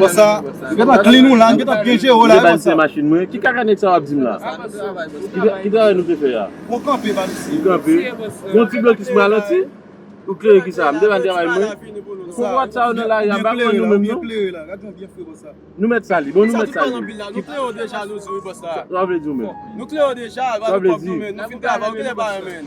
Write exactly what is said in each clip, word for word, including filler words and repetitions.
Bòs sa, gentan clean ou la, gentan byen jere w la, bòs sa. Machin mwen, ki kaka nèg sa w ap di m la? Ki tra-, ki travay nou te fè a? Bon, kanpe, ba nou. Kanpe. Bon, ti blokis mwen alanti. Ou klere ki sa? M te ban travay mwen. Konprat sa yo nan lari a, m pa konn nou menm non. Nou mèt sali. Bon, nou mèt sali. Nou klere deja, nou di wi, bòs la. Sa vle di w menm? Nou klere deja, ba nou kòb nou, men. Nou fin travay, ou genlè pa renmen.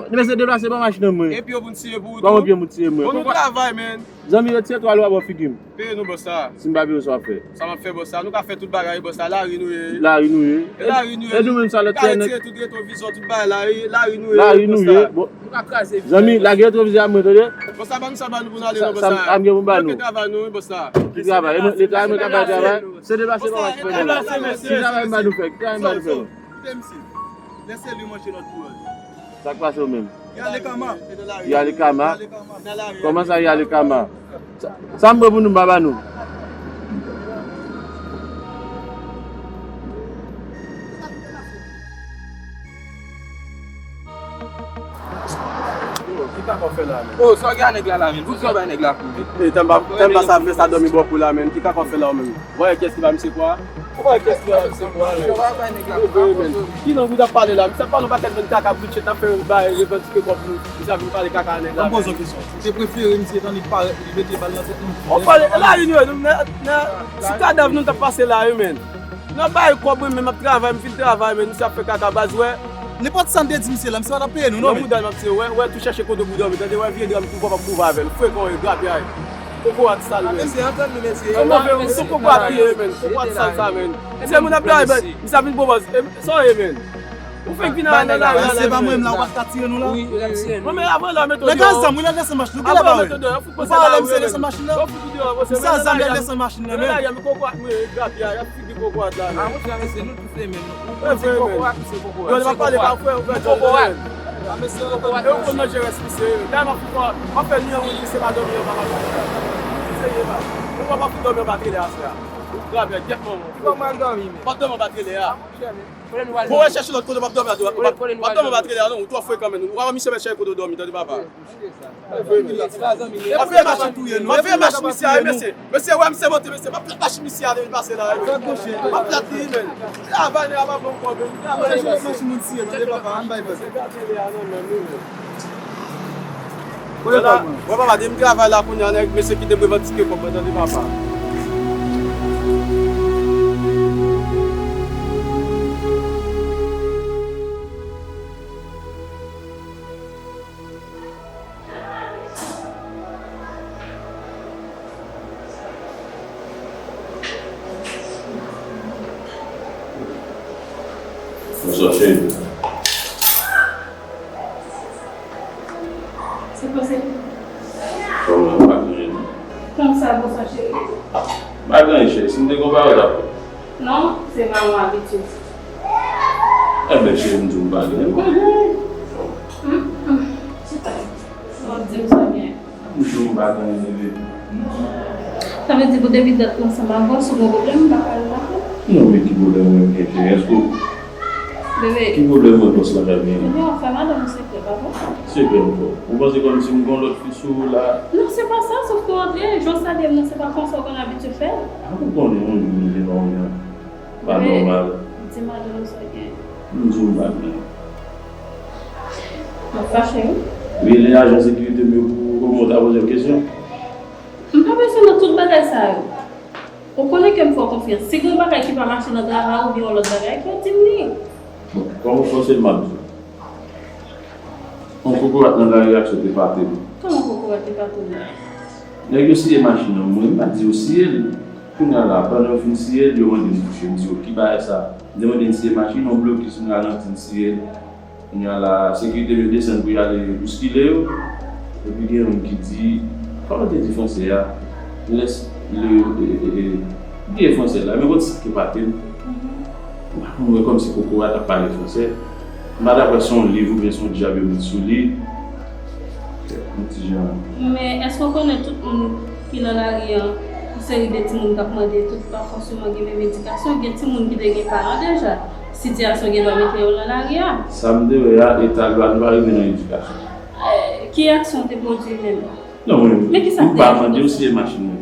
Mesye deplase pa machin nan mwen. Epi yo pou n siye pou ou tou. Kòman pye m pou tire mwen? Bon, nou travay, men. Zanmi, retire twal ou a bò figi m. Peye nou, bòs la. Si m pa peye w, sa w ap fè? Sa m ap fè, bòs la? Nou ka fè tout bagay, bòs la. Lari nou ye. Lari nou ye. E lari nou ye. E nou menm sa lòt fè nèg. Ka retire tout retwovizò, tout bagay, lari, lari nou ye, bòs la. Lari nou ye. Bon. Nou ka kraze. Zanmi, lage retwovizè a mwen, tande? Bòs la, ban nou sa, ban nou pou n ale, non, bòs la. Sa m gen pou m ba nou. Fè travay nou, wi, bòs la. Ki travay? E mwen, leta, e mwen ka bay travay. Se deplase pa machin nan mwen. Ki travay m ba nou fè? Ki travay m ba nou fè non? Koute misye. Lèse li manje lòt pou lòt. Sa k pase w menm? Y ale kama. Y ale kama? Kòman sa y ale kama? Sa, sa m pran pou nou, m pa ba nou. Ki kaka w fè la menm? Oh, sa w gen a nèg la la menm? Poukisa w bay nèg la kou? Tèm pa, tèm pa sa fè sa dòmi bò kou la menm. Ki kaka w fè la ou menm? Voye kès ki ba misye kwa? Voye kès ki ba misye kwa menm? Ki lang ou t ap pale la? Misye ap pale yon pakèt bann kaka, bullshit, ap fè bay revandike kòb nou. Misye ap vin pale kaka a nèg la. Ban m poze yon kesyon. Ou te prefere misye tann li parèt, li mete bal nan tèt nou? On pale, e lari nou ye, nou, nan, nan, sou kadav nou, nou t ap pase la, wi, menn. Nan bay kòb, wi, men m ap travay, m fin travay, men misye ap fè kaka baz, wè. Nenpòt sa n te di misye la, misye pa t ap peye nou, non, men. Nan bouda l, m ap tire, wè, wè, tou chèche kote pou dòmi, tande, wè, vye dra m tou, w ap kouvri avè l. Frekan w ye, grapyay. Kokorat sal, men. Mesye, antann nou, mesye. Yon move, yon kokorat li ye, men. Kokorat sal sa, men. Misye moun ap travay, men. Misye ap vin pran bòz. E, sa w ye, men. Ou fenk vin nan lari a la, men. Se pa mwen menm la, ou pa t ka tire nou la? Wi, yo t ap tire nou. Bon, men avan lè, mete w deyò. Lè gaz zam, wi, lè desann machin, nou genlè pa wè. Ou pa wè lè misye desann machin nan? Misye a zam, lè desann machin nan, men. Lari a, men kokorat, men grapyay, y ap figi kokorat la, men. Ah, monchè, mesye, nou tout se menm. Ou se kokorat, ou se kokorat. Yo, li pa pale, pa frè, ou fè kokorat. Ah, mesye, kokorat. E ou konn manje rès misye. Dayè, m ap fè, m ap fè li an wout, misye pa dòmi anba matrelè. Serye, pa. Ou pa fout dòmi anba trelè aswè a. Grapyay, gyèt manman. Ki bò m al dòmi, men? W ap dòmi anba trelè a. Ah, monchè, men. Bon, w al chèche lòt kote, w ap dòmi atè, w ap, w ap dòmi anba trelè a, non, ou twò frekan, men. Ou pa wè misye mèt chèche kote w dòmi, tande papa. W ap veye machin touye nou. W ap veye machin misye a, mesye. Mesye, wè misye monte, mesye. M ap plat machin misye a depi l pase la, men. M ap plat li, men. Travay, nèg la pa ban m kòb, men. Travay, mesye. Machin moun siye, tande papa, ann bay bòs. Gade li a, non, men, men. Wè papa, depi m travay la kounye a, nèg, mesye kite m revandike kòb mwen, tande papa. Bonswa, cheri. Se kòman se? Kòman, pa gen anyen non. Kòman sa, bonswa, cheri? Pa gen anyen, cheri. Si m te gen yon pawòl, t ap fèt. Non, se pa yon abitid. Enben, cheri, m di w m pa gen anyen, m pa gen anyen. Hum, hum. Chita. Bon, di m sa byen. M di w m pa gen anyen, bebe. Sa vle di pou depi dat m ansanm avè w, si w gen pwoblèm, m pa ka al lakay ou? Non, men ki pwoblèm mwen gen, cheri? Èske w... Bebe. Ki pwoblèm mwen, bòs la, ka genyen? Ebyen, w fè madanm ou sekrè, pa vre? Sekrè ankò? Ou panse kòmsi m gen yon lòt fi sou ou la? Non, se pa sa, sòf ke w antre, jan w salye m nan, se pa konsa w konn abitye fè l. A, ou konnen, yon jou m vin wè w, pa nòmal. Di madanm ou sa w gen. M di w m pa gen. M ap fache, wi. Rele ajan sekirite m yo pou, pou mwen ta poze w kesyon. M pa bezwen nan tout bagay sa yo. Ou konnen ke m fè w konfyans. Si gen yon bagay ki pa mache nan travay oubyen yon lòt bagay, fò w di m li. Bon, kòm ou fòse m ap di w. Yon kokorat nan lari a sot epate m. Kòman kokorat epate w la? Nèg yo siye machin nan, mwen, m pa di yo siye l. Kounye a la, pandan yo fin siye l, yo mande m kouche. M di yo, "Ki bagay sa?" M te mande n siye machin, yon blokis, m ralanti, n siye l. Kounye a la, sekirite m yo desann pou y ale bouskile yo. Epi gen youn ki di, kòman te di franse a? Lès, le, e, e, e, m bliye franse la, men bon, sa k epate m. M pa konn wè kòmsi kokorat ap pale franse. M pa ta kwè se yon liv oubyen se yon djab yo met sou li. Yon ti jan. Men, èske w konnen tout moun ki nan lari an, yon seri de timoun k ap mande, tout pa fòseman gen menm edikasyon, gen timoun ki te gen paran deja. Sitiyasyon gen dwa mete yo nan lari a. Sa m te wè a, eta lwa nou pa rive nan edikasyon. Eh, ki aksyon w te pwodui menm? Non, mwen, men ki sa m pa mande w siye machin mwen.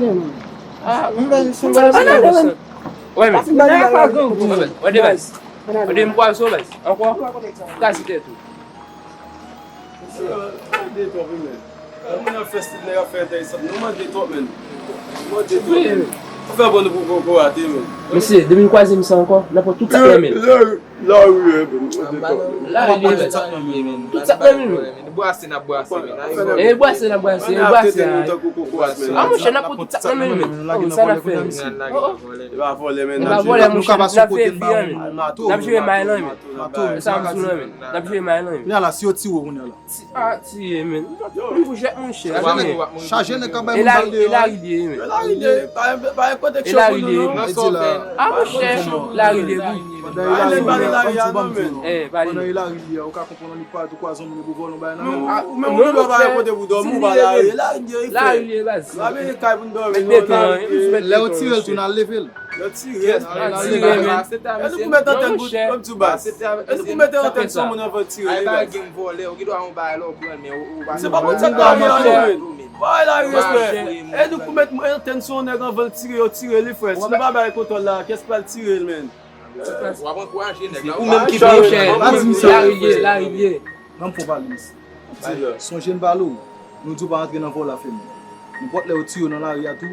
ale non. Ah, m pa se bagay sa. Wè men. Wè de baz. Wè de m kwaze w baz. Ankò. Kraze tèt ou. Mande twòp wi men. Moun ap fè stil nèg ap fè entèresan. Nou mande twòp men. Nou mande twòp men. Ou fè bon nou pou kokorat wi men. Mesye, depi m kwaze misye ankò, n ap pran tout sa k nan men l. Lari ye men. Mande twòp men. Lari ye men. Tout sa k nan men l. Bwase n ap bwase men. E bwase n ap bwase, e bwase a. A monchè, n ap pran tout sa k nan men l men. Sa n ap fè mesye? E pa vòlè men. E pa vòlè monchè, n ap fè vi an men. N ap jere may lan men. Sa m sou lan men. N ap jere may lan men. Kounye a la, si yo tire w kounye a la. Ti, a, tiye men. M pou jèt monchè. Chaje nèg k ap bay moun bal deyò. E lari l ye men. E lari l ye. Pa, pa gen pwoteksyon pou nou non. E di la. A monchè, lari l ye wi. Pandan e lari l ye, ban m di w, ban m di w non. Pandan e lari l ye, ou ka konprann annik pa tou kwaze yon moun epi w vòlè yon bagay nan men l. Ou menm ou gen dwa pa gen kote pou dòmi, ou pa lari. E lari l ye, e frè. Lari l ye baz. Pa gen kay pou n dòmi non, lari l ye. Lè yo tire l tou, n al leve l. Yo tire. Yo tire men. E nou pou mete antèn pou, ban m di w baz. E nou pou mete antèn sou moun anvan tire li baz. Ay pa gen vòlè, ou gen dwa yon bagay la ou pran men ou pa. Se pa konn sa k lari a non men. Bay lari respè. E nou pou met antèn sou yon nèg anvan l tire, yo tire li frè. Si nou pa bay kontwòl la, kiyès pral tire l men? W ap ankouraje nèg la. Ou menm ki pran chè. Pa di misye. Lari l ye, lari l ye. Ban m fè w pale mesye. Sonje m pale w. Nou di w pa rantre nan vòlè afè moun. Nenpòt lè yo tire w nan lari a tou,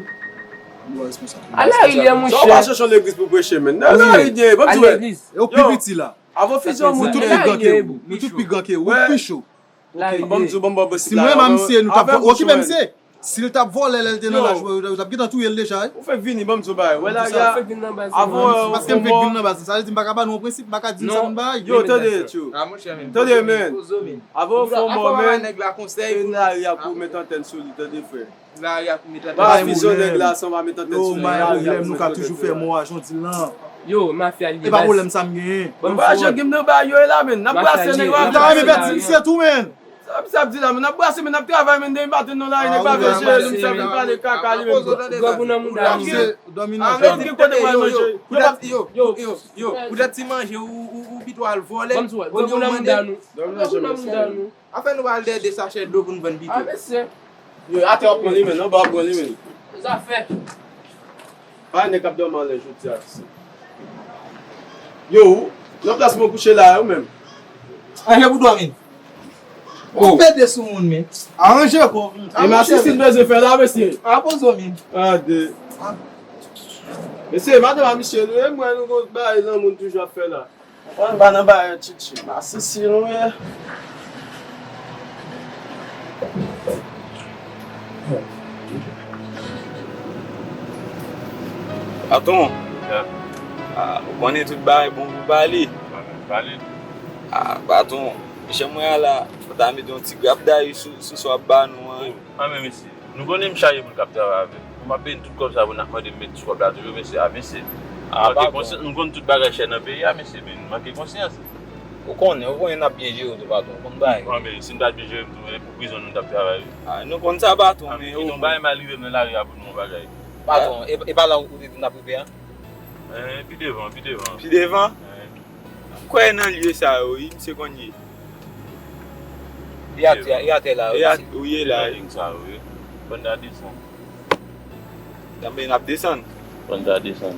nou pa responsab. A lari l ye monchè. Sa w pa chèche yon legliz pou preche men. Nan lari l ye, ban m di w. E w pi piti la. Avan w fize yon moun, nou tout pi gran ke ou. Nou tout pi gran ke ou. Ou pi cho. Lari l ye. Ban m di w, ban m ba w bosip la. Si mwen menm misye, nou t ap okipe misye. Si l t ap vòlè lè l te nan laj mwen, yo t ap gentan touye l deja wi. Ou fèk vini, ban m di w bagay. Wè lari a. Avan w fè yon moun mò. Paske m fèk vin nan baz la, sa vle di m pa ka ba nou yon prensip, m pa ka di n sa moun bagay. Yo, tande tchou. Tande men. Avan w fè yon mò men, se lari a pou w met antèn sou li, tande frè. Lari a pou met antèn sou li. Pa fize yon nèg la san w pa met antèn sou li. Yo, m pa gen pwoblèm, nou ka toujou fè mò a jan w di l lan. Yo, mafya li ye baz. E pa pwoblèm sa m genyen. Bon, pa jan gen m nan bagay yo ye la men. N ap brase nèg yo. Ou ta renmen pèdi misye tou men. Sa misye ap di la men, n ap brase men, n ap travay men, depi maten nan lari nèg pa vle jere nou, misye ap vin pale kaka li menm. Grangou nan mouda nou. Misye dòmi nan. Arete kote pral manje. Yo, yo, yo, poutèt ti manje ou, ou, ou pito al vòlè. Grangou nan mouda nou. Grangou nan mouda nou. Afè nou pral dèyè de sachè dlo pou n vann pito. A mesye. Yo, atè w ap pran li men, anba w ap pran li men. Zafè. Pa nèg k ap dòmi anlè jodi a isi. Yo, ou nan plas mwen kouche la a, ou menm. Anje pou dòmi. Ou pede sou moun, men. Aranje kò w. E masisi m bezwen fè la, mesye. A poze w, men. Ade. Mesye, madanm a misye, nou menm, mwen, nou gon bagay lanmou n toujou ap fè la. Mwen pa nan bagay tchitchi. Masisi nou ye. Patwon, ah, ou konnen tout bagay bon pou pale. Pale. Ah, patwon, jan mwen a la, ou ta mete yon ti grap dayi sou, sou sa w ap ba nou an. Ah, men mesye, nou konnen m chaje moun k ap travay avè m. M ap peye n tout kòb sa pou n ap mande m met sou kòb la toujou, mesye, a mesye. Ah, patwon. Nou konn tout bagay chè nan peyi a, mesye, men nou manke konsyans. Ou konnen, ou konnen n ap byen jere w tou, patwon. Ou konn bagay. Bon, men si n pa t byen jere m tou, e pou prizon nou t ap travay, wi. Ah, nou konn sa, patwon, men yon bagay mal rive m nan lari a pou nou yon bagay. Patwon, e, e pa la ou te di n ap rive a? Eh, pi devan, pi devan. Pi devan? Eh. M kwè nan lye sa yo, wi, misye konn ye. E atè, e atè la, wi. Ou ye la, wi. Sa yo, wi. Banda desann. Tanben n ap desann. Banda desann.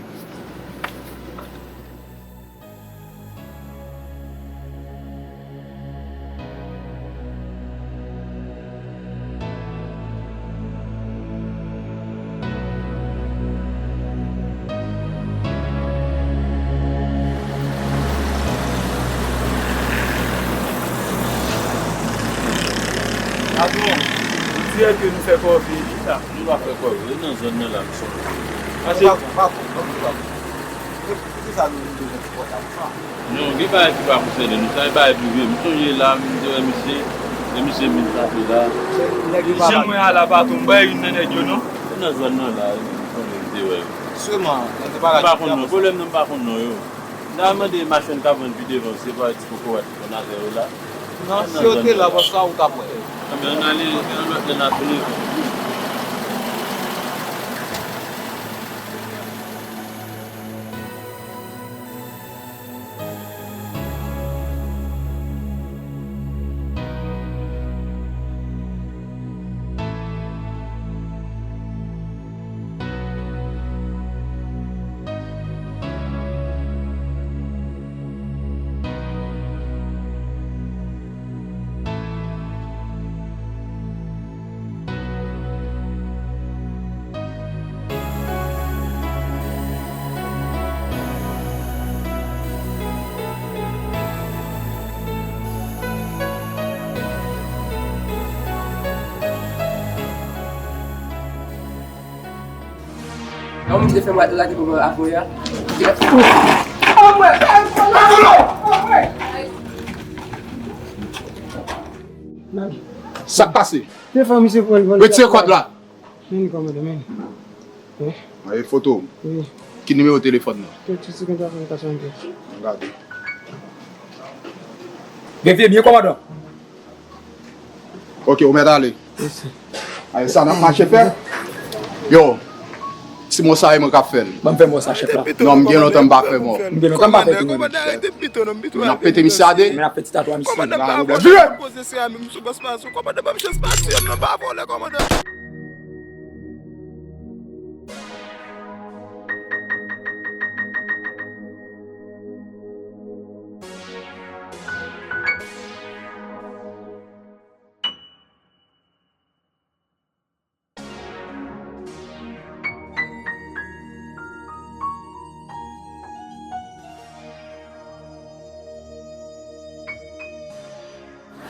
Patwon, on dirè ke nou fè kòve, nou pa fè kòve nan zòn nan la, m sonje. Pase. Patwon, patwon, patwon, patwon. Poukisa nou bezwen sipòte avè sa? Non, gen bagay ki pa konsène nou. Sa e bagay prive. M sonje la, m te wè misye, e misye vin frape la. Jan mwen a la, patwon, m pa youn nan nèg yo, non. Se nan zòn nan la, m konnen m te wè yo. Sèlman, nan te pa la. M pa konn non, pwoblèm nan m pa konn non yo. N a mande machann k ap vann pi devan, se pa ti kokorat ki konn avè yo la. Non, si yo te la, konsa ou t ap wè. Anben, ann ale, ann lòt lè n a tounen. Yon moun ki te fè m lage pou mwen avwe a. Sa k pase? Retire kòd la. Men kòmandan, men. Mande foto. Wi. Ki nimewo telefòn nan? Trente-six cinquante-trois quatre-vingt-quinze. Gade. Veye byen, kòmandan. Ok, ou mèt ale. Mèsi. Ay, sa n ap mache fè. Yo, si mò sa e mwen k ap fè l. Ban m fè mò sa, chèf la. Non, m gen lontan m pa fè mò. M gen lontan m pa fè tou, mwen. N ap pete misye a de. Men n ap fè ti tatwa misye. Vire!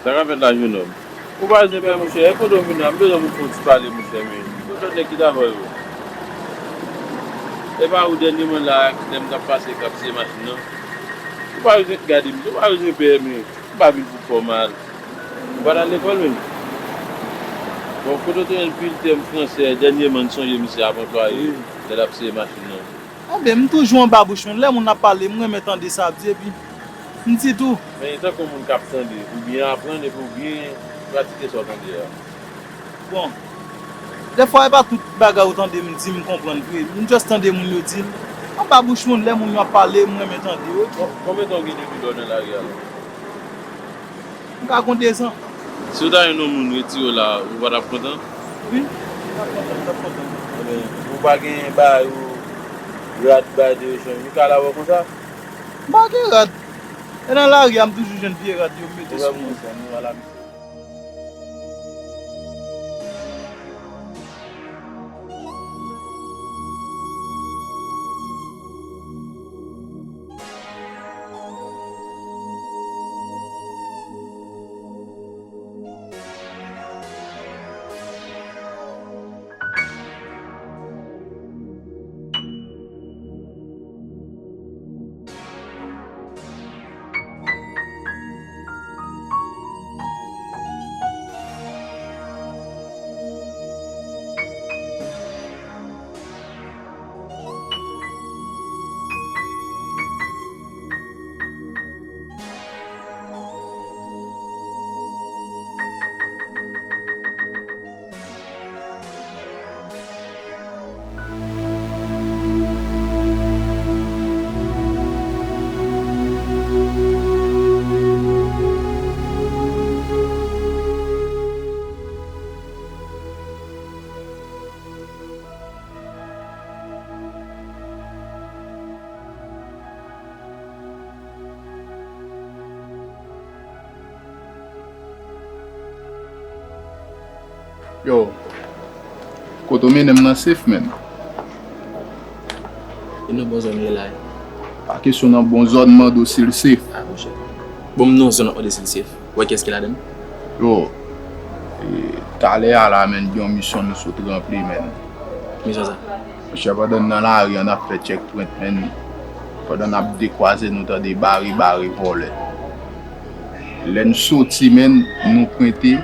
Sa k ap fèt la, jenòm? Ou pa bezwen pè, monchè. E kote w vin la? M bezwen pou fè yon ti pale, monchè, men. Kote nèg ki t avè w yo? E pa ou dènyèman la, lè m t ap pase, k ap siye machin nan? Ou pa bezwen gade m, ou pa bezwen pè, men. M pa vin pou fè w mal. Ou pa t al lekòl menm? Bon, kote w te jwenn pil tèm fransè dènyèman, m sonje misye ap anplwaye lè l ap siye machin nan. Anben, m toujou anba bouch moun. Lè moun ap pale, m renmen tande sa ap di, epi m di tou. Men tankou moun k ap tande, ou byen aprann epi ou byen pratike sa w tande a. Bon, dèfwa e pa tout bagay ou tande m di m konprann vre. M just tande moun yo di l. Anba bouch moun, lè moun yo ap pale, m renmen tande, wi. Bon, konbyen tan w gen depi lè w nan lari a la? M ka gon dezan. Si w ta jwenn yon moun retire w la, ou pa t ap kontan? Wi, m t ap kontan, m t ap kontan. Ebyen, ou pa gen bagay ou rad bay de echanj, ou ka la wè konsa? M pa gen rad. E nan lari a, m toujou jwenn vye rad yo, m mete sou mwen. Ou wè moun sa, nou wè la, misye. Yo, kote w mennen m nan safe, menn. E nan bon zòn li ye la? Pa kesyon nan bon zòn, mande w si l safe. Ah, monchè. Bon, m nan yon zòn, w ap mande si l safe. Ou wè kiyès ki ladan l? Yo, e, talè a la, menn, gen yon misyon nou sot ranpli, menn. Misyon sa? Monchè, pandan n nan lari a, n ap fè checkpoint, menn. Pandan n ap dekwaze, nou tande bare, bare vòlè. Lè n soti, menn, nou pwente.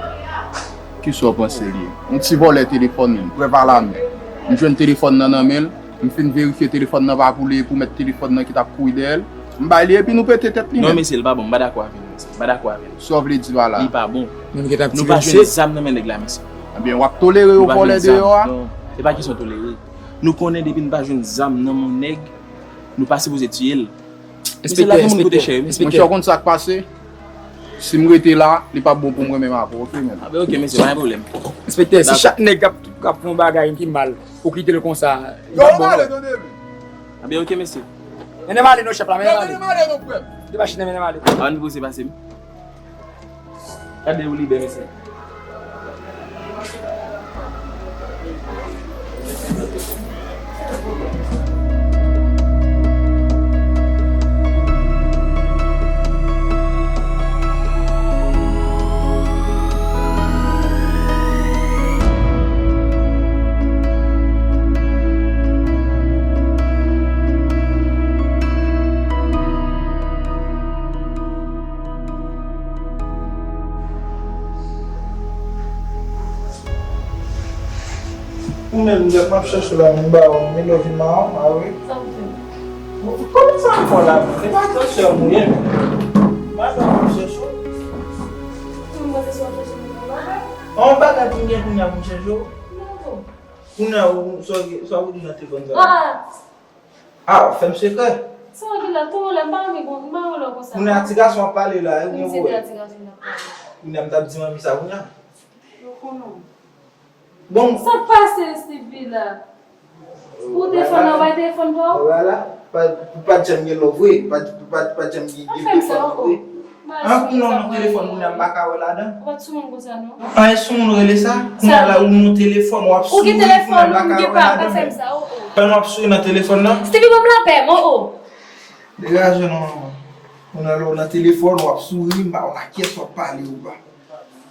Kisa w panse li ye? Yon ti vòlè telefòn, menn, prèv alamè. M jwenn telefòn nan nan men l, m fin verifye telefòn nan pa pou li, pou mèt telefòn nan ki t ap kouri dèyè l. M bay li epi nou pete tèt li, menn. Non, mesye, l pa bon, m pa dakò avè l, mesye. M pa dakò avè l. Sa w vle di pa la? Li pa bon. Nou gentan ap ti glase. Nou pa jwenn zam nan men nèg la, mesye. Ebyen, w ap tolere yon vòlè deyò a? Non, se pa kesyon tolere. Nou konnen depi n pa jwenn zam nan men nèg, nou pa sipoze tiye l. Mesye, lavi moun koute chè, mesye. Monchè, w konn sa k pase? Si m rete la, li p ap bon pou mwen menm apre, oke, menn? Ah ben, oke, mesye, pa gen pwoblèm. Enspektè, si chak nèg k ap, k ap fè yon bagay ki mal, ou kite l konsa, li p ap bon, non. Ah ben, oke, mesye. Mennen m ale non, chèf la, mennen m ale. Mennen m ale non, frè m. Debouche, mennen m ale. Ann pouse pase m. Gade ou libè, mesye. Ou menm, lè m ap chèche w la, m ba w, m love you, ma, ma, wi. Sa w fè? Kòman sa m fè w la, menm? E pa tansyon m ou ye, menm. Madanm m ap chèche w. Ou mande si w ap chèche m pou yon bagay? Yon bagay pou m gen kounye a pou m chèche w? Non. Kounye a, ou, sa w, sa w di nan telefòn sa? Ah! Ah, w ap fè m sekrè. Sa w gen la, tou lè m pa renmen bon, m pa renmen lè w konsa. Moun a ti gason ap pale la, e ou gen voye. Ti gason ap pale. Moun a m t ap di manmi sa kounye a. Yo konnen w. Bon. Sa k pase, Stevie la? Ou telefòn nan, bay telefòn pa w? Wala, pa, pou pa t janm gen love vre, pa, pou pa, pa t janm gen telefòn vre. An, pou non, non, telefòn moun nan m pa ka wè ladan. Ou pa t sou moun konsa, non? An, e sou moun rele sa? Kounye a la, ou nan telefòn, w ap souri, moun nan pa ka wè ladan. Pandan w ap souri nan telefòn nan. Stevie, ban m lapè, mwen, o. Degaje non, manman. Moun nan lè w nan telefòn, w ap souri, m pa wè nan kiyès w ap pale ou pa.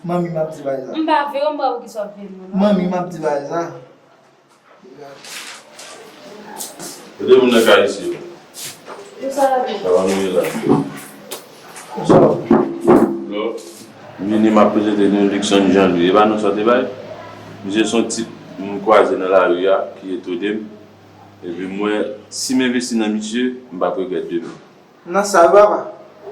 Manmi, m ap di bagay sa. M pa vle, m pa wè kisa w ap vle, non. Manmi, m ap di bagay sa. Kote moun nan ka isi yo? Yo sa va byen. Sa va, nou ye la. Kòman sa va? Lò, m vini, m ap prezante nou Luckson Jean Louis. E pa non sa w te bay? Misye se yon tip m kwaze nan lari a ki etone m. Epi m wè, si m envesti nan misye, m p ap regrèt demen. Nan sa wi, papa.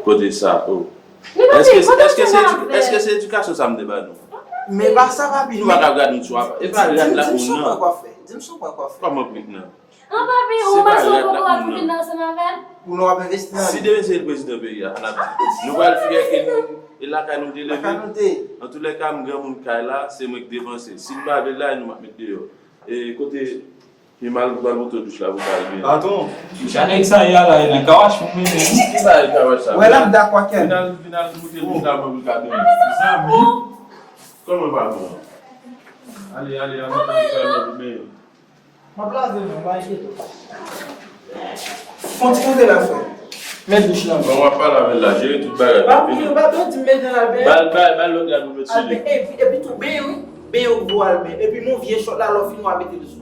Kote sa, o? Men papi, èske, kote èske se sa edi-, avè? Èske se edikasyon sa m te ba nou? Men pa sa, papi. Nou pa ka gade yon ti apa. E pa rad la ou nan. Di m si w pran kwafè. Di m si w pran kwafè. Kòman prik nan? An, papi, ou pa sou poko ap vin ansanm avè l? Pou nou ap envesti nan li. Si demen se li prezidan peyi a, n ap di. Nou pral fyè ke nou, e lakay nou te leve. Lakay nou te. Antoulèka, m granmoun kay la, se mwen ki depanse. Si l pa vle l la, e nou m ap met deyò. E kote Pi mal pou pral pote w douch la pou pale byen. Patwon, jan nèg sa ye a la, e nan kawash pou mennen. Ki bagay kawash sa? Wè, l ap dakò ak kèl. Vin al, vin al moute douch la pou l ka mennen. Zanmi. Kòman pa bon? Ale, ale, al moute douch la pou mennen. M ap lave men, pa enkyete w. Fon ti kote la, frè. Met douch lan. Bon, w ap pale avè l la, jere tout bagay. Pa pou yo, pa pou yo di m mete l al benyen. Ba l, ba l, ba l lòd la pou met sou li. Al benyen, epi, epi tou benyen, wi. Benyen w pou al benyen. Epi nou vye chòt la, lè w fini, w a mete l sou.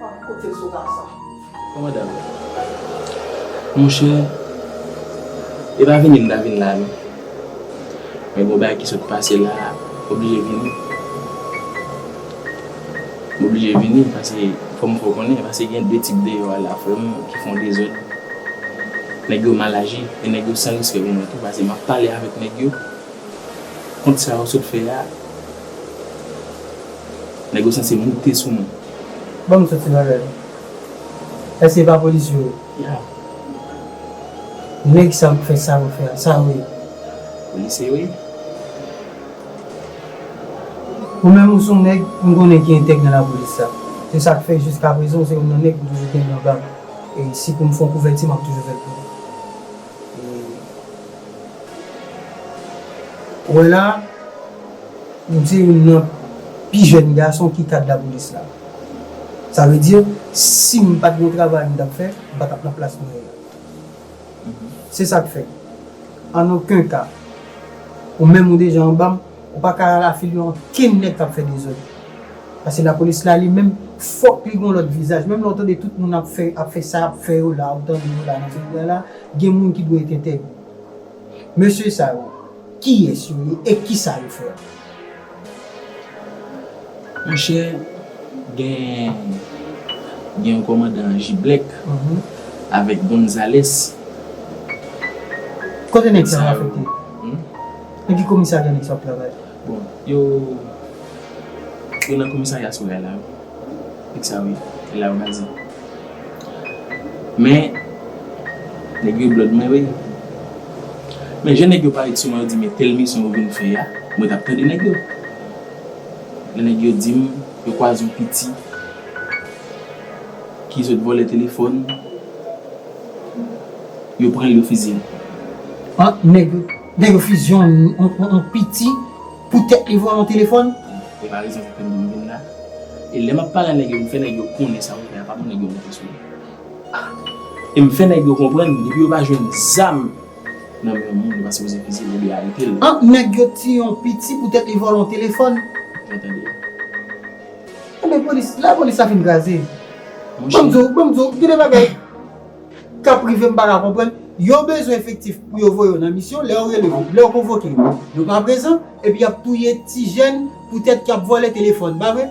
Pa kote l sot a sa. Kòmandan, monchè, e pa vini m ta vin la, non. Men bon, bagay ki sot pase la, oblije vini. M oblije vini, paske fò m fè w konnen, paske gen de tip deyò a la, frè m, ki fè yon dezòd. Nèg yo mal aji, e nèg yo san respè pou mwen tou, paske m ap pale avèk nèg yo. Kont sa yo sot fè a, nèg yo sanse moute sou mwen. Ban m soti nan rèv. Èske e pa polis yo ye? Ya. Nèg sa k fè sa yo fè a, sa yo ye? Polisye yo ye. Ou menm ou se yon nèg, m konnen ki entèg nan lapolis la. Se sa k fè jiskaprezan ou se youn nan nèg m toujou kenbe anba m. E si pou m fè yon kouvèti, m ap toujou fè l pou ou. E, ou wè la, M se youn nan pi jèn gason ki kad lapolis la. Sa vle di, si m pa t gen yon travay m t ap fè, m pa t ap nan plas mwen ye a. Se sa k fè, an okenn ka, ou menm ou deja anba m, ou pa ka al afilye ankenn nèg k ap fè dezòd. Paske lapolis la li menm, fòk li gon lòt vizaj. Menm lè w tande tout moun ap fè, ap fè sa, ap fè yo la, ou tande yo la nan peyi a la, gen moun ki dwe tenten. Mesye sa yo, kiyès yo ye e kisa yo fè? Monchè, gen, gen yon kòmandan J Black avèk Gonzales. Kote nèg sa yo afekte? Hmm? Nan ki komisarya nèg sa yo ap travay? Bon, yo, yo nan komisarya Soray la, wi. Nèg sa yo ye, e la yo baze. Men, nèg yo blòd mwen, wi. Men jan nèg yo parèt sou mwen, yo di, "Men tèl misyon yo vin fè a," mwen t ap tande nèg yo. Lè nèg yo di m, yo kwaze yon piti ki sot vòlè telefòn, yo pran l, yo fizye l. Ah, nèg, nèg yo fizye yon, yon, yon, yon piti poutèt li vòlè yon telefòn? E pa rezon ki fè m vin la. E lè m ap pale a nèg yo, m fè nèg yo konnen sa m fè a pa bon, nèg yo monte sou li. E m fè nèg yo konprann, depi yo pa jwenn zam nan men yon moun, yo pa sipoze fizye l oubyen arete l. Ant nèg yo tiye yon piti poutèt li vòlè yon telefòn. Mwen tande. Enben, polis, lapolis la fin kraze. Ban m di w, ban m di w, gen de bagay k ap rive m pa ka konprann. Yo bezwen efektif pou yo voye yo nan misyon, lè yo rele yo, lè yo konvoke yo, yo pa prezan, epi y ap touye ti jèn poutèt y ap vòlè telefòn, pa vre?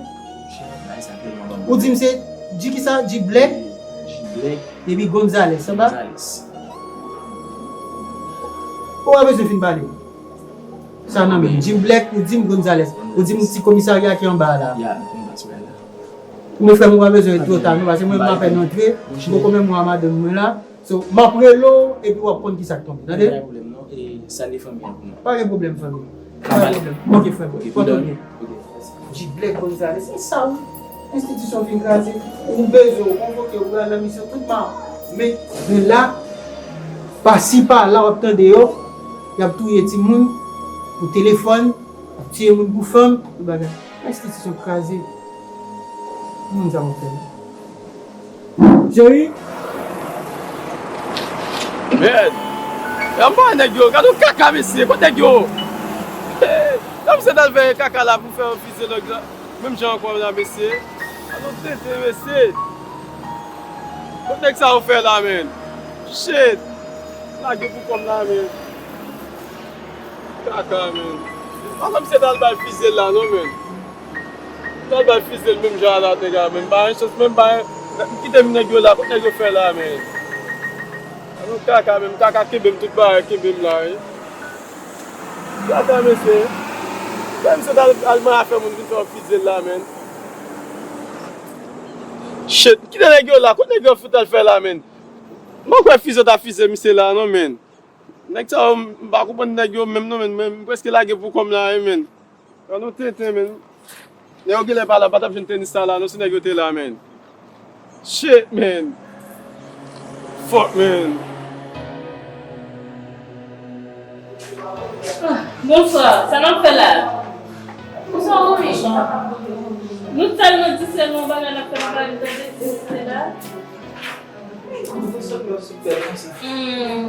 Ou di m se G kisa? G Black? G Black. Epi Gonzales, anba? Gonzales. Ou pa bezwen fin pale. Sa nan men Jim Black, ou di m Gonzales, ou di m ti komisarya ki anba a la. Ya, m konn pa sou la. Men frè m, ou pa bezwen ret twò ta non, paske mwen m apèn antre, m poko menm wè madanm mwen la. So, m ap rele w, epi w ap konn kisa k tonbe. Tande? Pa gen pwoblèm non, e salye fanmi an pou mwen. Pa gen pwoblèm fanmi. Pa gen pwoblèm. Ok, frè m. Ok, kontan. Ok, mèsi. Jim Black Gonzales, se sa wi. Enstitisyon fin kraze. Ou bezwen, ou konvoke, ou pral nan misyon, tout ma. Men, men la, pasi pa la, w ap tande yo, y ap touye timoun pou telefòn, y ap tiye moun pou fanm, tout bagay. Enstitisyon kraze. Moun sa w ap fè la. Cheri. Mèd. Anba nèg yo, gade yon kaka mesye, kote nèg yo? Nan misye t al fè kaka la pou fè yon fize nèg la. Menm jan ankò la mesye. Gade yon tenten mesye. Kote nèg sa yo fè la, menn? Shit. Lage pou kòm la, menn. Kaka, menn. Anba misye t al bay fize la, non, menn. Sa bay fize l menm jan a la, nèg la, menm pa gen chans, menm pa gen, kite m nèg yo la, kote nèg yo fè la, men? Anon kaka, menm kaka kenbe m, tout bagay kenbe m la, wi. Kaka, mesye. Menm se al, al manyen afè moun vin fè yon fize l la, men. Shit, kite nèg yo la, kote nèg yo fout al fè la, men? M pa kwè fize ta fize misye la, non, men. Nèg sa yo, m pa konprann nèg yo menm, non, men, men m prèske lage pou kòm la, wi, men. An nou tenten, men. Nèg yo genlè pa la, pa t ap jwenn tenis sa la, non, si nèg yo te la, men. Shit, men. Fuck, men. Ah, bonswa, sa n ap fè la? Bonswa, mami. Nou tèlman di sèlman bagay n ap fè, nou pa vin tande, se la. Hmm.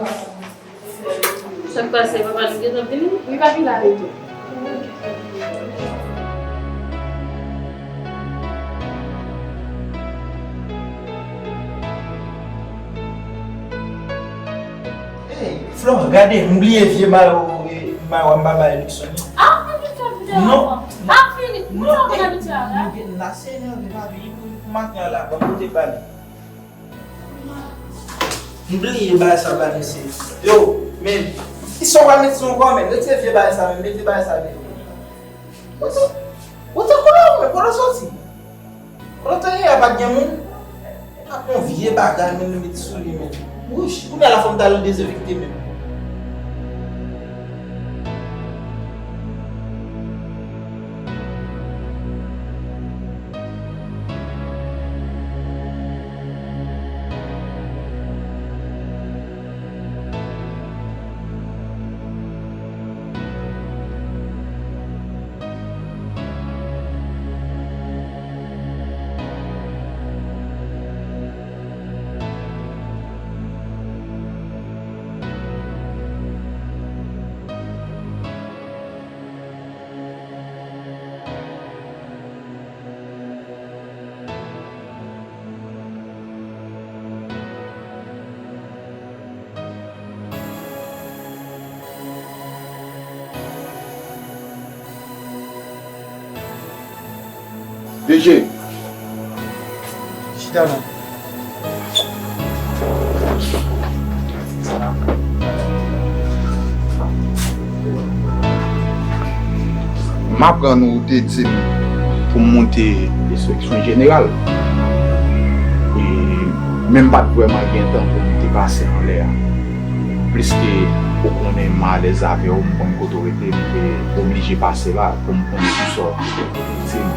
Sa k pase, papa nou gentan vini? Wi, papi la. Hey, Florent, gade, m bliye vye mayo, eh, mayo a m pa bay Luckson. Ah, papi, sa vle non. Ah, fini. Non, nou gen lase nève, papi, pou maten an la, ban m kote bal. M bliye bagay sa ba mesye. Yo, men, kisa w pral met sou yon kò, men? Retire vye bagay sa, men, mete bagay sa deyò. Wote, wote koulè w, men, kote w soti? Kote w te ye a, pa t gen moun? Ak yon vye bagay, men, nou met sou li, men. Wouch, kounye a la fò m t al dezenfekte, men. D G. Chita la. M aprann ou te di m pou m monte enspeksyon jeneral. E, men m pa t vrèman gen tan pou m te pase anlè a. Pliske ou konnen m alèz avè w, m konn kote w rete, m te oblije pase la pou m konnen kisa w te di m.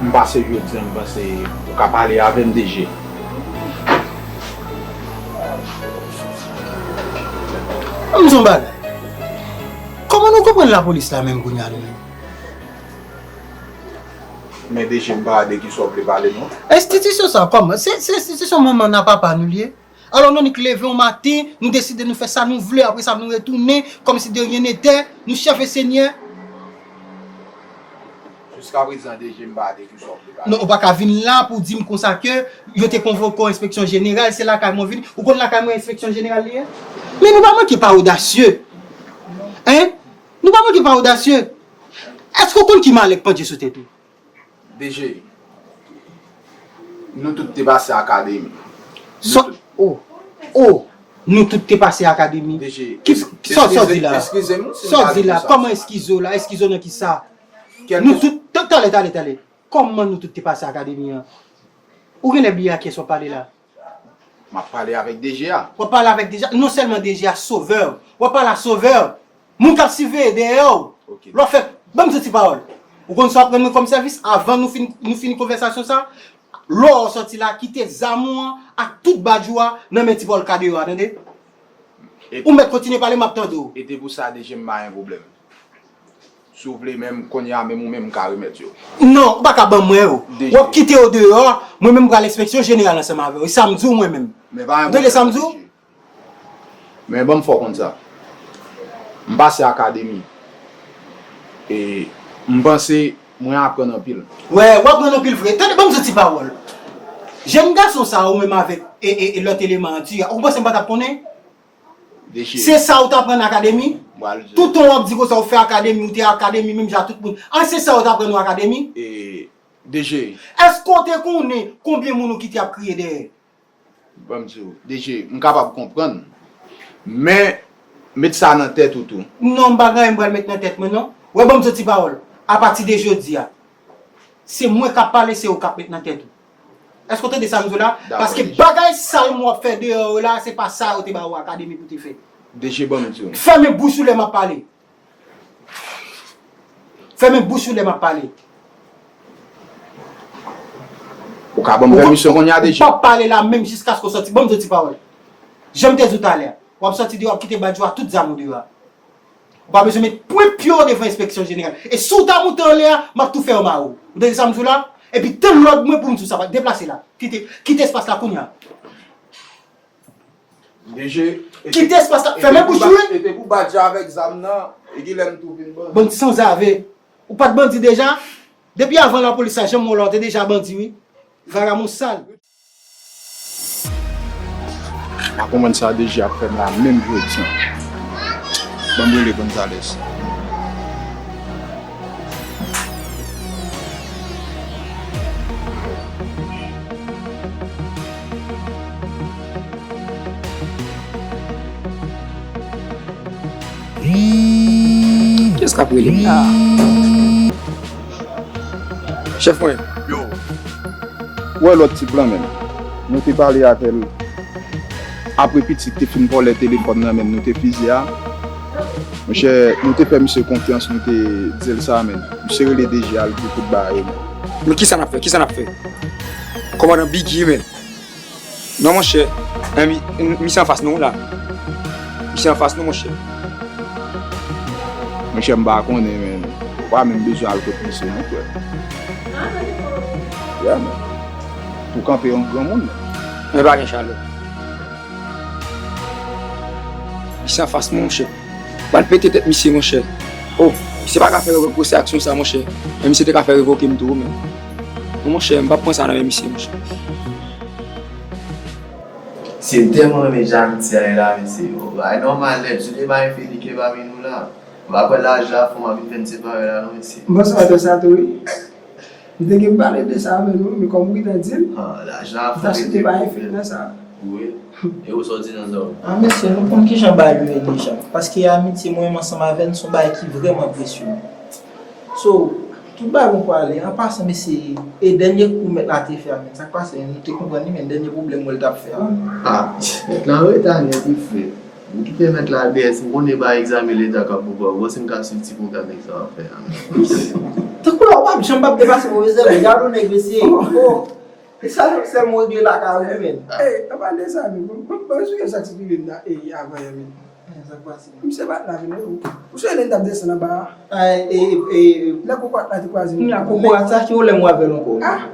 M pase jodi a, m panse ou ka pale avè m, D G. Ban m di w yon bagay. Kòman nou konprann lapolis la menm kounye a nou menm? Men, D G, m pa de kisa w vle pale non. Enstitisyon sa kòman? Se, se enstitisyon manman n a papa nou li ye. Alò nou annik leve yon maten, nou deside nou fè sa nou vle, apre sa nou retounen kòmsi de rien n'était, nou chèf e senyè. Jiskaprezan, D G, m pa de kisa w vle pale. Non, ou pa ka vin la pou di m konsa ke yo te konvoke w enspeksyon jeneral, se lakay mwen vini. Ou konn lakay mwen enspeksyon jeneral li ye? Men nou pa manke pa odasye. Hein? Nou pa manke pa odasye. Èske w konn ki malè k pandye sou tèt ou? D G, nou tout te pase akademi. Sa, oh, oh, nou tout te pase akademi. D G, Ki, sa, sa w di la? Eskize m. Sa w di la? Kòman eskize w la? Eskize w nan ki sa? Nou tout, ta-, talè, talè, talè. Kòman nou tout te pase akademi an? Ou genlè bliye a kiyès w ap pale la? M ap pale avèk D G a. W ap pale avèk D G a, non sèlman D G a, Sovè. W ap pale a Sovè. Moun k ap siveye dèyè w. Ok. Lè w fè, ban m yon ti pawòl. Ou konn sa w ap rann mwen kòm sèvis avan nou fin, nou fini konvèsasyon sa? Lè w sòti la, kite zam ou an ak tout badjou a nan men ti Pòl ka deyò a, tande? E- Ou mèt kontinye pale, m ap tande w. E te pou sa, D G, m pa gen pwoblèm. Si w vle menm, kounye a menm ou menm m ka remèt yo. Non, ou pa ka ban mwen yo. D G. W ap kite yo deyò, mwen menm m pral enspeksyon jeneral ansanm avè w. E sa m di w mwen menm. Men pa Ou tande sa m di w? Men ban m fè w konn sa. M pase akademi. E m panse mwen aprann anpil. Wè, w aprann anpil vre. Tande, ban m di w ti pawòl. Jèn gason sa ou menm avèk e, e, e lòt eleman an di a, ou panse m pa t ap konnen? D G. Se sa ou t aprann akademi? M pral di. Toutan w ap di konsa ou fè akademi, ou te akademi menm jan ak tout moun. A, se sa ou t aprann ou akademi? E, D G. Èske w te konnen konbyen moun ou kite ap kriye dèyè? Ban m di w, D G, m kapab konprann. Men, met sa nan tèt ou tou. Non, m pa gen anyen m pral met nan tèt mwen, non. Wè, ban m di w ti pawòl. Apati de jodi a, se mwen k ap pale, se ou k ap met nan tèt ou. Èske w tande sa m di w la? Dakò, Paske D G. Bagay sal m w ap fè deyò yo la, se pa sa yo te ba ou akademi pou te fè. D G, ban m di w. Fèmen bouch ou lè m ap pale. Fèmen bouch ou lè m ap pale. Ou ka ban m pèmisyon kounye a, D G? Ou p ap pale la menm jiskaske w sòti. Ban m di w ti pawòl. Jan m te di w talè a, w ap sòti deyò, w ap kite badjou a, tout zam ou deyò a. Ou pa bezwen met pwen pye w devan enspeksyon jeneral. E si w ta moute anlè a, m ap tou fè yo mare w. Ou tande sa m di w la? Epi tann lòd mwen pou m di w sa, deplase la. Kite, kite espas la kounye a. D G. Kite espas la. Fèmen bouch ou, wi. E te pou badjou avèk zam nan, e ki lè m tou vin bandi. Bandi sanzave. Ou pa t bandi deja? Depi avan lapolis la janm wè w la, w te deja bandi, wi. Vagabon sal. M pa konprann sa D G ap fè m la menm jodi an. Ban m rele Gonzales. Kiyès k ap rele m la? Chèf mwen. Yo. Ou wè lòt tip lan menm. Nou te pale avè l. Apre pitit te fin vòlè telefòn nan men nou te fize a. Monchè, nou te fè misye konfyans, nou te di l sa men. Misye rele D G a, l di tout bagay men. Men kisa n ap fè? Kisa n ap fè? Kòmandan Biggie men. Non monchè, en, mi, misye anfas nou la. Misye anfas nou monchè. Monchè, m pa konnen men. Ou pa menm bezwen al kot misye non frè. Yeah, men. Pou kanpe yon granmoun men. Men pa gen chalè. Misye anfas mwen monchè. Pral pete tèt misye monchè. Oh, misye pa ka fè reproche aksyon sa monchè. Men misye te ka fè revoke m tou men. Non monchè, m p ap pran sa nan men misye monchè. Mesye, m tèlman renmen jan Ayiti a ye la, mesye. Yo, bagay nòmal nèt. Si w te bay Felike pami nou la, m pa kwè lajan a fè w ap vin fè n separe la non, mesye. Bonswa, Tòsato, wi. M te gen pale de sa avè nou, men kòm ou gentan di l, ah, laj la fè, m ta swete pa efè nan sa. Wi. E ou sa w di nan sa w? Ah, mesye, nou konn kijan bagay yo ye deja. Paske amitye mwen menm ansanm avè n se yon bagay ki vrèman presye. So, tout bagay bon pou ale. An pasan, mesye, e dènye kou mèt la te fè a, men sa k pase, nou te konprann li, men dènye pwoblèm mwen l t ap fè a. Ah, mèt la anreta nèt, wi frè. M kite mèt la dèyè, si m konnen pa egzamen leta k ap pou pa, ou panse m ka swiv ti pwogram sa w ap fè a? Tankou la, w p ap janm p ap depase pwofesè, men gade yon nèg, mesye. Oh, e sa, sèl mwen regle lakay ou, men. Ey, anba de sa, men, bon, bon, bon, sou sa k rive m nan, ey, avan yè, men. Sa k pase? Misye pa t la, men, ou, ou sonje lè n t ap desann anba a? Ay, e, e, e, lè kokorat la te kwaze m. Kounye a, kokorat sa ki wè lè m wè avè l ankò. Ah!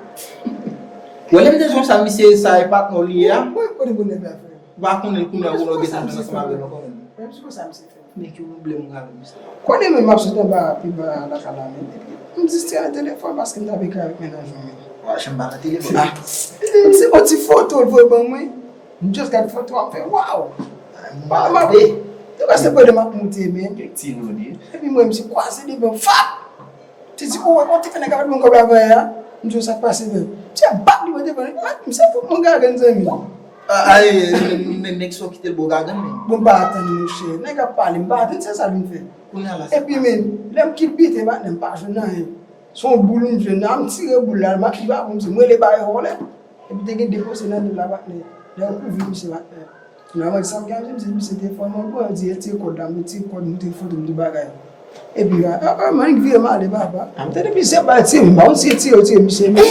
Wè, lè m te sonje sa, misye, sa e patnè w li ye a. Mwen, kote moun nan fè afè? Ou pa konnen l kounye a, ou nan gen sa ansanm avè l ankò menm. Menm si konsa misye fè. Men ki pwoblèm ou avè misye? Konnen menm m ap sot anba pi ba lakay la menm. Epi m distrè nan telefòn paske m t ap ekri avèk mennaj mwen menm. Wa janm pa nan telefòn. Ah. M se yon ti foto l voye ban mwen. M just gade foto a, m fè waw. Ay, m malade. Te prèske pandan m ap moute menm. Kèk ti nou li. Epi m wè misye kwaze devan, fap! Ti di, ou wè, ou te fè nèg ap ban kòb la vre a? M di, sa k pase, men? Ti ap bat li, mwen te pran li. Misye fout mwen gagann, zanmi. Ay, nèg sa w kite l ba w gagann, men. Bon, m pa atann, monchè. Nèg ap pale, m pa atann, se sa l vin fè. Kounye a la, sa. Epi, men, lè m kilbite, patnè, m pa jwenn anyen. Se yon boul m jwenn la, m tire boul la, m ap li pa bon, m rele ba yo vòlè. Epi te gen de pòsye nan dlo la, patnè. Lè yo kouvri misye, patnè. Finalman, sa m gen, misye, misye te fò, mwen, bon, yo di, retire kòd la, m retire kòd, m retire foto, m tout bagay. Epi, a, a, a, m annik vire m ale, papa. A, m tande misye bay tire, m pa konn si tire yo tire misye, men.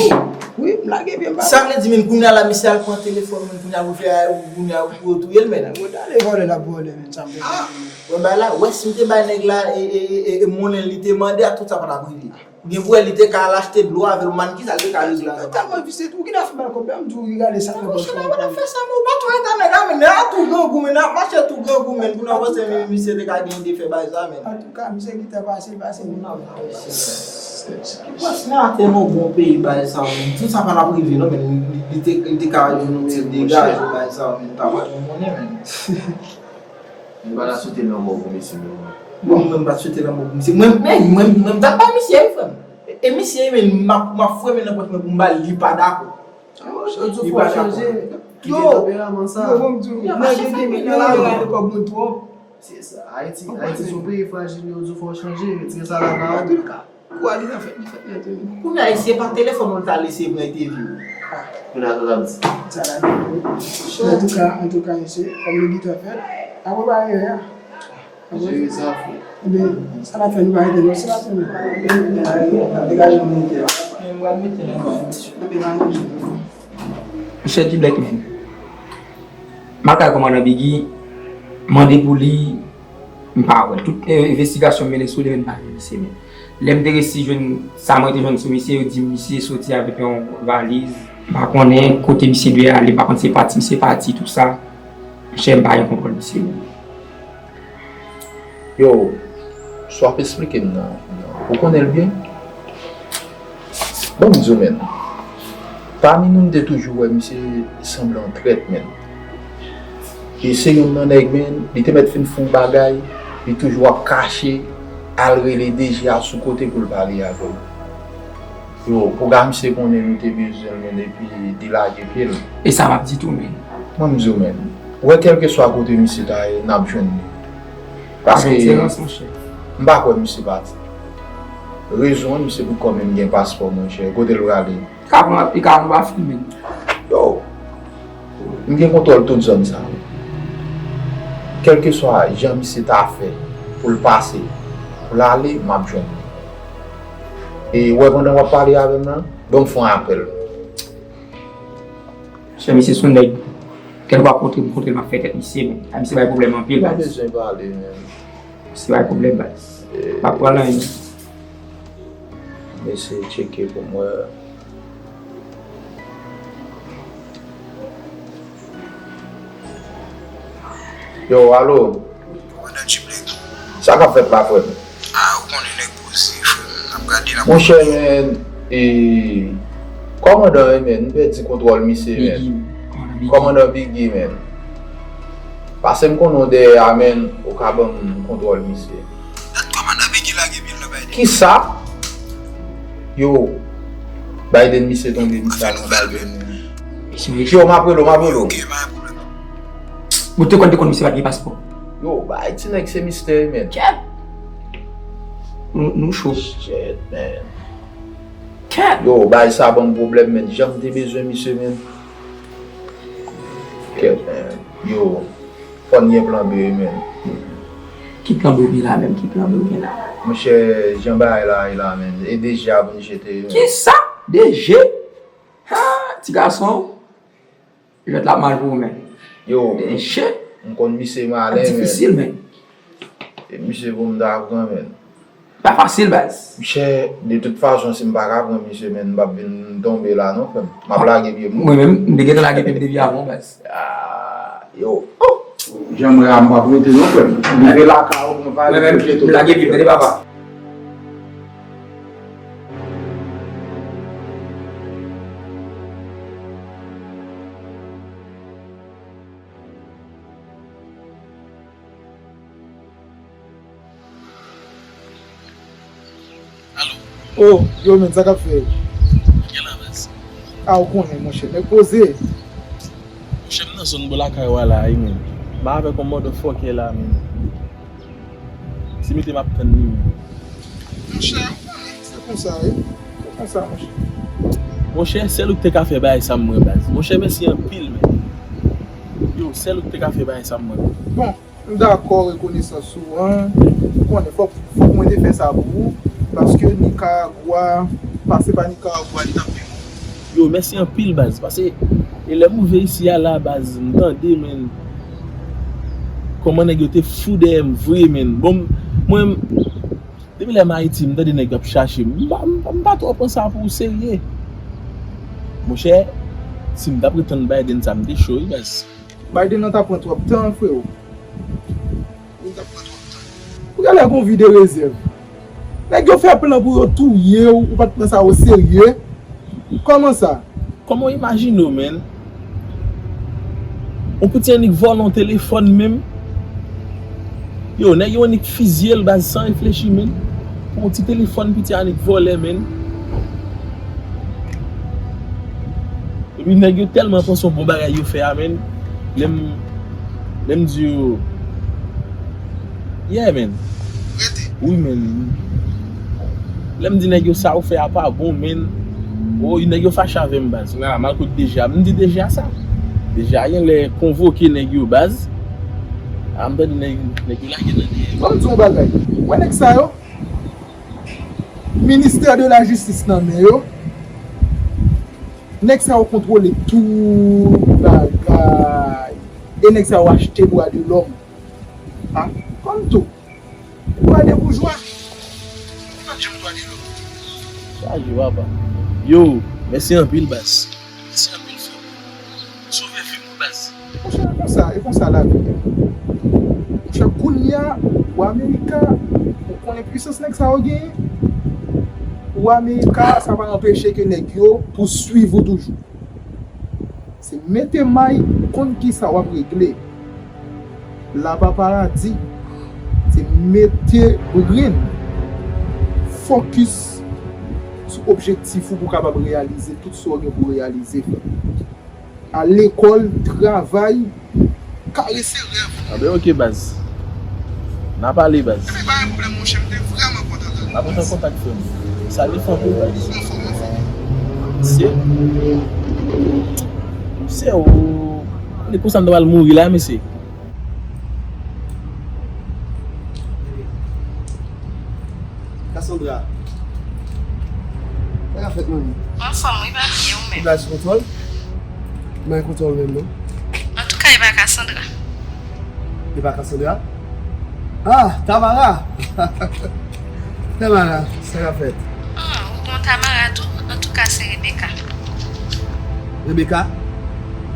Wi, m lage pye m, papa. Sa vle di, men, kounye a la, misye al pran telefòn, men, kounye a, pou fè, kounye a, pou yo touye l, men. Mwen, ale vòlè l ap vòlè, men, sa m te di. Wè, bay la, wè, si m te bay nèg la, e, e, e, e, monnen li te mande a, tout sa pa t ap rive. Ou gen pou wè li te ka al achte dlo avè l, ou mann kisa l te ka regle avè l. Tèlman visye tou, ou gen afè bay kòb la, m di w, regade sa nan pòch la. Monchè, pa fè sa, men ou pa tou rete nèg la, men nèg la tou grangou, men n ap mache tou grangou, men pou n ap panse, men misye te ka gen ide fè bagay sa, men. Antouka, misye gentan pase, l pase, men. Pase nan atè nan bon peyi, bagay sa, men. Tout sa pa t ap rive, non, men li, li te, li te ka jwenn yon ti degaje, bagay sa, men. T ap jwenn monnen, men. M pa ta swete lanmò pou misye menm. Bon, mwen, m pa t swete lanmò pou misye. Mwen, mwen, mwen, mwen, m t ap bay misye, wi, frè m. E, e misye, men, m ap, m ap fouye men nan pòch mwen pou m ba l, li pa dakò. Li pa dakò. Yo, yo, bon, m di w, nèg yo gen, nèg yo gen kòb mwen twòp. Se sa. Ayiti, Ayiti se yon peyi frajil, yo di w fò w chanje, retire sa lakay ou. Antouka, kou a gentan fèt, li fèt nèt, wi. Kounye a, si se pa telefòn ou l ta lese pran, li te viv. Kounye a, sa l ap di? Sa l ap di? Antouka, antouka, mesye, kòm li gentan fèt, apre bagay yo a. Jere sa, frè. Ebyen, sa n ap fè, nou pa rete non, se la sèlman. Degaje nou, monte la. Men m pral mete nan men misye. Ebyen, pa gen pwoblèm. Monchè T-Black, men. M al kay kòmandan Biggy, mande pou li, m pa wè l. Tout, eh, envestigasyon m mennen sou li, men m pa jwenn misye, men. Lè m te resi jwenn sa mwen te jwenn sou misye, yo di misye soti avèk yon valiz. M pa konnen kote misye dwe ale, m pa konn se pati misye pati, tout sa. Monchè, m pa gen kontwòl misye, men. Yo, sa w ap esplike m nan, ou konnen l byen? Bon, m di w, men, pami nou, m te toujou wè misye sanble yon trèt, men. E se youn nan nèg, men, li te mèt fin fè yon bagay, li toujou ap kache, al rele D G a sou kote pou l pale avè w. Yo, pou gade misye konnen nou te bezwen l, men epi li lage pye l. E sa m ap di tou, men. Mwen, m di w, men, ou wè, kèlkeswa kote misye ta ye, n ap jwenn li. Paske m pa kwè misye pati. Rezon an, misye pou kòm li gen paspò, monchè. Kote l prale? Li ka pran, li ka pran pa filme. Yo, m gen kontwòl tout zòn sa yo. Kèlkeswa jan misye ta fè pou l pase, pou l ale, m ap jwenn li. E wè, pandan w ap pale avè m nan, ban m fè yon apèl. Monchè, misye se yon nèg, kèlkeswa kote m kontre l, m ap fè tèt misye, men. A, misye bay pwoblèm anpil, baz. Pa bezwen pale, men. Misye bay pwoblèm, baz. M ap pran nan li. M eseye tcheke pou m wè. Yo, alo. Kòmandan G-Black. Sa k ap fèt la, frè m? Ah, ou konnen nèg poze, frè m. N ap gade, n ap... Monchè, men, e, kòmandan, men, m pèdi kontwòl misye, men. Biggie, kòmandan Biggie. Kòmandan Biggie, men. Pase m konnen w dèyè a, men, ou ka ban m kontwòl misye. Dat kòmandan Biggie lage pye l nan bay de. Kisa? Yo, Biden, misye tonbe, misye al nan Biden. Yo, m ap rele w, m ap rele w. Mwen te konn, te konn misye pa t gen paspò. Yo, bay ti nèg se mistè, men. Kèt! Nou, nou cho. Shit, man. Kèt! Yo, bay sa ban m pwoblèm, men. Jan m te bezwen misye, men. Kèt, men. Yo, fò n gen plan B, men. Ki plan B ou gen la menm? Ki plan B ou gen la? Monchè, jan bagay la ye la, men. E deja pou n jete, men. Kisa? Deje? Ha, ti gason. Jwèt la ap mal pou ou, men. Yo, deje. M konn misye malen, men. Difisil, men. E misye pou m ta pran, men. Pa fasil, baz. Monchè, de tout fason, si m pa ka pran misye, men, m p ap vin tonbe la, non, frè m. M ap lage pye m. Mwen menm, m te gentan lage pye m depi avan, baz. Ah, yo. Oh! Jan m ra, m p ap rete, non, frè m. M rive lakay ou, mwen pa. Mwen menm, m lage pye m, tande, papa. Alo. Oh, yo, men, sa k ap fè? Gen la, baz. A, ou konnen, monchè, nèg poze. Monchè, m nan zòn bò lakay ou a la, wi, men. M avèk yon motherfucker la, men. Se mete m ap tann li, men. Monchè, ou konnen, se konsa, wi. Se konsa, monchè. Monchè, sèl ou k te ka fè bagay sa m wè, baz. Monchè, mèsi anpil, men. Yo, sèl ou k te ka fè bagay sa m wè. Bon, m dakò, rekonesans ou an. Ou konnen, fòk, fòk mwen te fè sa pou ou, paske Nikaragwa, pase pa Nikaragwa, li t ap pi bon. Yo, mèsi anpil, baz, paske e lè m rive isi a la, baz, m tande, men, kòman nèg yo te fou dèyè m vre, men. Bon, mwen, depi lè m Ayiti, m tande nèg yo ap chache m. M pa, m pa, m pa twò pran sa pou serye. Monchè, si m t ap ret tann Biden sa, m te cho, wi, baz. Biden nan ta pran twòp tan, frewo. Li t ap pran twòp tan. Ou genlè gon vi de rezèv. Nèg yo fè plan pou yo touye w, ou pa t pran sa oserye. Kòman sa? Kòman w imajine w, menn? Yon piti annik vòlè yon telefòn menm. Yo, nèg yo annik fizye l, baz, san reflechi, menn. Pou yon ti telefòn piti annik vòlè, menn. Epi nèg yo tèlman panse yon bon bagay yo fè a, menn. Lè m, lè m di yo, yeah, menn. Wi, menn. Lè m di nèg yo sa ou fè a pa bon, menn. O, nèg yo fache avè m, baz. Mwen a mal kote Deja. M di Deja sa. Deja genlè konvoke nèg yo, baz. A, m tande nèg, nèg yo lage nan dèyè. Ban m di yon bagay. Ou wè nèg sa yo? Ministè de la jistis nan men yo. Nèg sa yo kontwole tout bagay. E nèg sa yo achte dwa de lòm. A, kòm tou. Dwa de boujwa. Ou pa t janm dwa de lòm. Chaje, papa. Yo, mèsi anpil, baz. Mèsi anpil, frè. Sove vi m, baz. Monchè, e konsa, e konsa lavi ye. Monchè, kounye a, ou Amerika, ou konnen pwisans nèg sa yo genyen. Ou Amerika, sa pa anpeche ke nèg yo pouswiv ou toujou. Se mete may, konn kisa w ap regle. Laba paradi, se mete brenn, fokis sou objektif ou pou w kapab reyalize tout sa w gen pou w reyalize, frè. Al lekòl, travay, karese rèv ou. A ben, oke, baz. N a pale, baz. Ebyen, pa gen pwoblèm, monchè, m te vrèman kontan tande w. N ap ret an kontak, frè m. Salye fanmi, baz. Anfòm, anfòm. Mesye. Mesye, ou. Li konsa m ta pral mouri la, mesye. Cassandra. Sa k ap fèt, manmi? Anfòm, wi, papi, e ou menm? Ou la sou kontwòl? Mwen kontwòl menm, non? Antouka, e pa Cassandra. E pa Cassandra? Ah, Tamara! Tamara, sa k ap fèt? Ah, ou gon Tamara tou? Antouka, se Rebecca. Rebecca?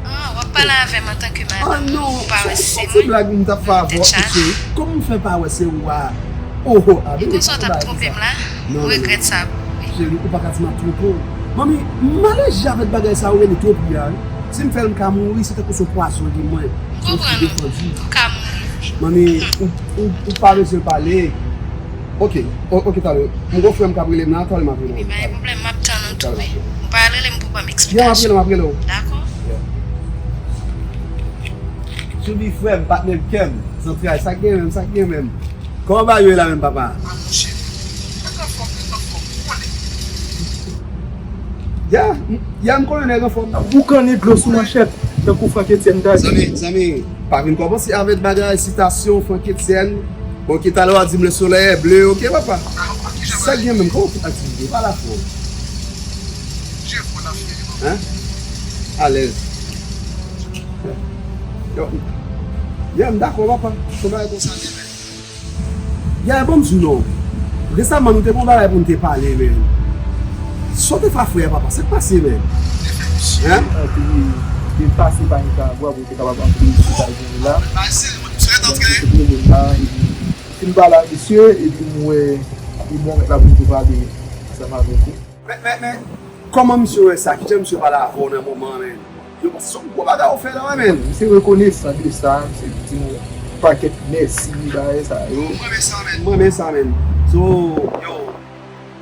Ah, w ap pale avè m antanke madanm ou, ou pa wè se mwen? Ah non, se yon ti blag m t ap fè avè w, cheri. Kòman m fè pa wè se ou a? Oh, oh, a, bebe, pa fè bagay konsa. Non, non, non. Ou regrèt sa pou mwen. Cheri, ou pa ka di m ap twonpe w. Manmi, m alèji avèk bagay sa yo rele twonpi a, wi. Si m fè l, m ka mouri, se tankou se yon pwazon li mwen. M konprann ou. Ou ka mouri. Manmi, ou, ou, ou pa bezwen pale. Ok, o-, ok, talè. M gon frè m k ap rele m la, talè m ap rele w. Ebyen, pa gen pwoblèm, m ap tann ou tou, wi. M Pa rele m pou ban m eksplikasyon. Yo, m ap rele w, m ap rele w. Dakò. Yo. Choubi frè m, patnè m, kè m, zantray, sa k gen menm, sa k gen menm. Kòman bagay yo ye la menm, papa? A, monchè, nèg anfòm, nèg anfòm, ou konnen. Ya, m- ya, m konnen nèg anfòm. Boukannen dlo sou manchèt, tankou Frank Etienne ta di. Zanmi, zanmi, pa vin kòmanse avèk bagay sitasyon Frank Etienne. Bon, ki talè w a di m le soleil est bleu, oke, papa? Sa k gen menm, kòman w fè aktivite? Pa la fò. Hein? Alèz. Yo, ya, m dakò, papa. Se yon bagay konsa, li ye. Ya, ban m di w non. Resaman, nou te gen yon bagay pou n te pale, men. Sa w te fè a frè a, papa? Sa k pase, men? Hein? Epi, te pase pa yon ka, bwa, pou te kapab antre nan etaj nou la. Donk, se pwoblèm la, epi, fin pale a misye, epi m wè, li bon, mèt la pou n te pale ansanm avèk ou. Men, men, men, kòman misye wè sa? Kijan misye pale avè w nan moman an, men? Yo, se yon gwo bagay ou fè la, wi, men. Misye rekonesan de sa, misye di nou pakèt mèsi, bagay sa yo. M renmen sa, men. M renmen sa, men. So, yo,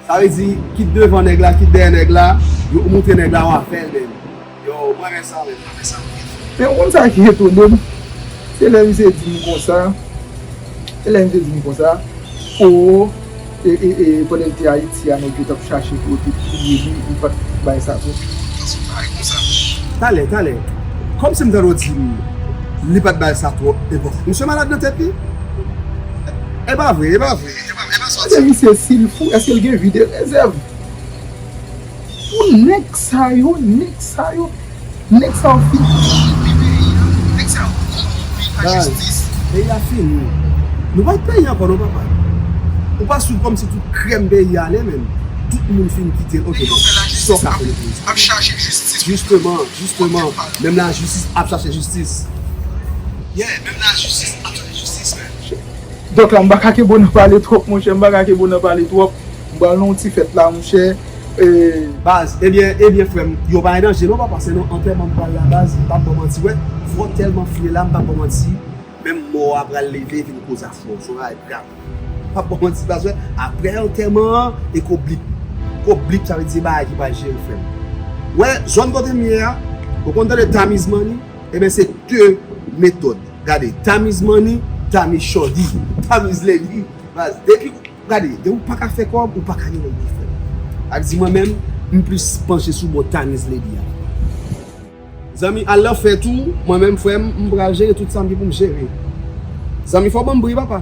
sa vle di, kit devan nèg la, kit dèyè nèg la, yo montre nèg la w avè l, men. Yo, m renmen sa, men. M renmen sa, men. Men ou konn sa ki etone m? Se lè misye di m konsa, se lè misye di m konsa, o, e, e, e, pandan l te Ayiti a, nèg yo t ap chache kote touye li, li pa t bay sa twòp. Talè, talè. Kòmsi m tande w di m, li pa t bay sa twòp enpòtans. Misye malad nan tèt li? E pa vre, e pa vre. Misye, si l fou, èske l gen vi de rezèv? Pou nèg sa yo, nèg sa yo, nèg sa yo fin kòwonpi peyi a, nèg sa yo kòwonpi lajistis. Peyi a fini. Nou pa t peyi ankò non, papa. Ou pa sou kòmsi tout krèm peyi a ale, men tout moun fin kite l. Oke, bon, sa w ka fè pou sa? Jisteman, jisteman, menm lajistis ap chache jistis. Yeah, menm lajistis ap chache jistis, men. Donk la, m pa ka kenbe w nan pale twòp, monchè, m pa ka kenbe w nan pale twòp. M pral nan yon ti fèt la, monchè. E, baz, ebyen, ebyen, frè m, yo pa an danje non, papa, se nan antèman m pral la, baz, m p ap ba w manti, wè, vwa w tèlman file la, m p ap ba w manti, menm mò a pral leve vin koze afè w, se yon bagay grav. M p ap ba w manti, baz, wè, aprè antèman an, e koblip. Koblip, sa vle di se bagay ki pral jere, frè m. Wè, zòn kote m ye a, ou konn tande Tamiz Money? Ebyen, se de metòd. Gade, Tamiz Money, Tamiz Shorty, Tamiz Lady. Baz, depi, gade, depi w pa ka fè kòb, ou pa ka gen lòt frè. Ak di mwen menm, m plis panche sou bò Tamiz Lady a. Zanmi, al nan fèt ou, mwen menm, frè m, m pral jere tout sa m gen pou m jere. Zanmi, fò w ban m bri, papa.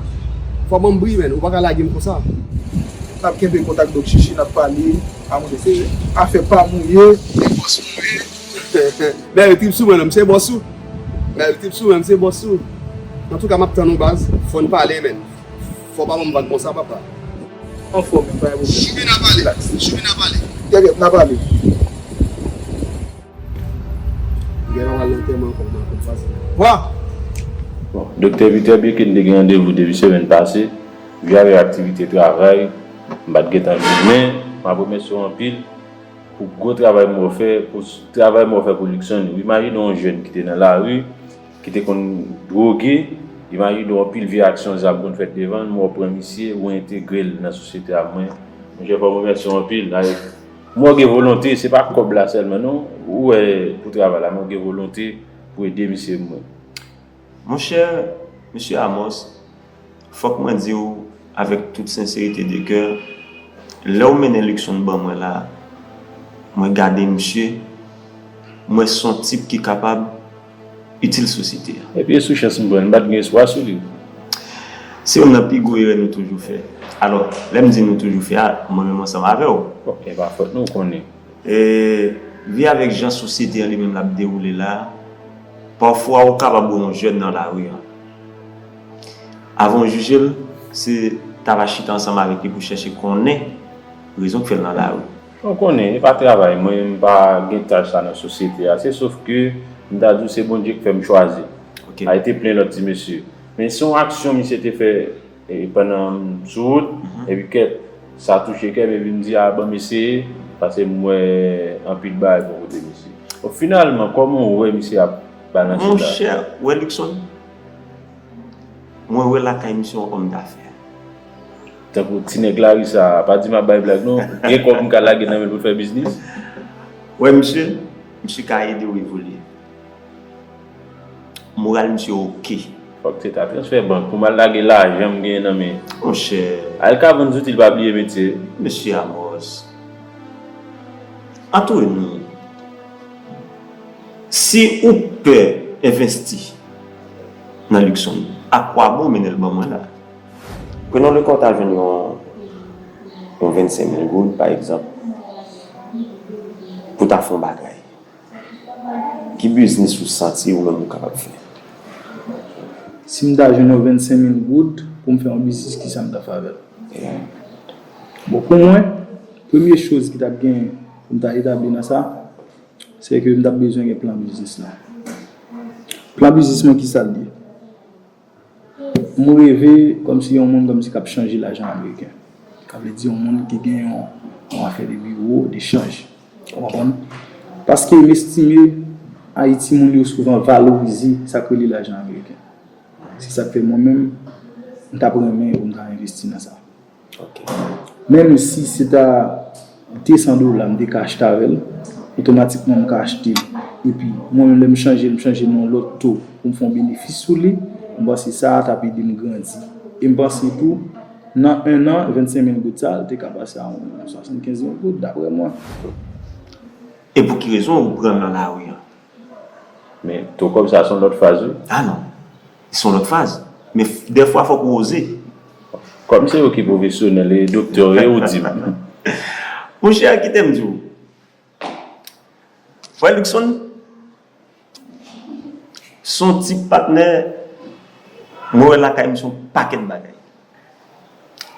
Fò w ban m bri, men. Ou pa ka lage m konsa. N ap kenbe kontak, donk, chichi, n ap pale. A, monchè, se afè pa m ou ye. Se bòs mwen ye. Bèl trip sou mwen, non, m se bòs ou. Bèl trip sou mwen, m se bòs ou. Antouka, m ap tann ou, baz. Fò n pale, men. Fò w pa ban m vag konsa, papa. Anfòm, pa gen pwoblèm. Choubi, n a pale. Relax. Choubi, n a pale. Tèt, n a pale. Gen yon al antèman ankò, m a konn fasil. Wa! Bon, Doktè Peter Birkin te gen randevou depi semèn pase. Jan avèk aktivite travay, m pa t gentan vini, men m ap remèsye w anpil pou gwo travay m wè w fè, pou s- travay m wè w fè pou Luckson. Ou imajine w yon jèn ki te nan lari, ki te konn dwoge, imajine w anpil vye aksyon zam konn fèt devan l, m wè w pran misye, ou entegre l nan sosyete a. Mwen, monchè, fò m remèsye w anpil. Like, m wè w gen volonte, se pa kòb la sèlman non, ou wè pou travay la, men w gen volonte pou ede misye mwen. Monchè, mesye Amos, fòk mwen di w avèk tout senserite de kè, lè w mennen Luckson ban mwen la, mwen gade misye, m wè se yon tip ki kapab itil sosyete a. Epi e sou chans m pran l, m pa t gen espwa sou li. Se youn nan pi gwo erè nou toujou fè. Alò, lè m di nou toujou fè a, mwen menm ansanm avè w. Bon, e pa fòt nou, ou konnen. E, vi avèk jan sosyete an li menm l ap dewoule la, pafwa ou kapab wè yon jèn nan lari a. Avan w jije l, se ta va chita ansanm avèk li pou chèche konnen rezon k fè l nan lari. Ou konnen, e pa travay mwen, m pa gen tach sa nan sosyete a. Se sof ke m ta di w se Bondye k fè m chwazi. Ok. A, te plen lòt ti mesye. Men se yon aksyon misye te fè e, pandan m sou wout, epi kèt, sa touche kè m, epi m di, a, ban m eseye, paske m wè anpil bagay bò kote misye. Bon, finalman, kòman w wè misye ap balanse la? Monchè, wè Luckson, mwen wè lakay misye yon òm dafè. Tankou ti nèg lari sa, pa di m ap bay blag non, gen kòb m ka lage nan men l pou l fè biznis. Wè misye, misye ka ede w evolye. Moral misye oke. Fòk se ta transfè bank pou m al lage lajan m genyen nan men. Monchè. Al ka vann zouti l pa bliye metye. Mesye Amos. Antoine, si ou pè envesti nan Luckson, akwabon w mennen l ban mwen la? Prenons le cas w ta jwenn yon, yon vennsenk mil goud, pa egzanp, pou w ta fè yon bagay. Ki biznis ou santi ou menm ou kapab fè? Si m ta jwenn yon vennsenk mil goud pou m fè yon biznis, kisa m ta fè avè l? Bon, pou mwen, premye choz ki t ap gen pou m ta etabli nan sa, se ke m t ap bezwen gen plan biznis la. Plan biznis mwen, kisa l ye? M reve kòmsi yon moun kòmsi k ap chanje lajan ameriken. Sa vle di yon moun ki gen yon, yon afè de biwo, de chanj. Ou konprann? Paske m estime Ayiti moun yo souvan valorize sa k rele lajan ameriken. Se sa k fè mwen menm, m t ap renmen pou m ta envesti nan sa. Menm si se ta de san dola m te ka achte avè l, otomatikman m ka achte l. Epi, mwen menm lè m chanje l, m chanje l nan yon lòt to pou m fè yon benefis sou li, m panse sa a t ap ede m grandi. E m panse tou, nan en an, vennsenk mil goud sa a, l te ka pase a yon swasannkenz mil goud, daprè mwen. E pou ki rezon ou pran l nan lari an? Men, to kòb sa se yon lòt faz, wi. A non. Se yon lòt faz. Men dèfwa fòk ou oze. Kòm se yo ki pwofesyonèl e doktè yo ye, ou di m. Monchè, kite m di w. Frè Luckson, se yon ti patnè, mwen wè lakay misye yon pakèt bagay.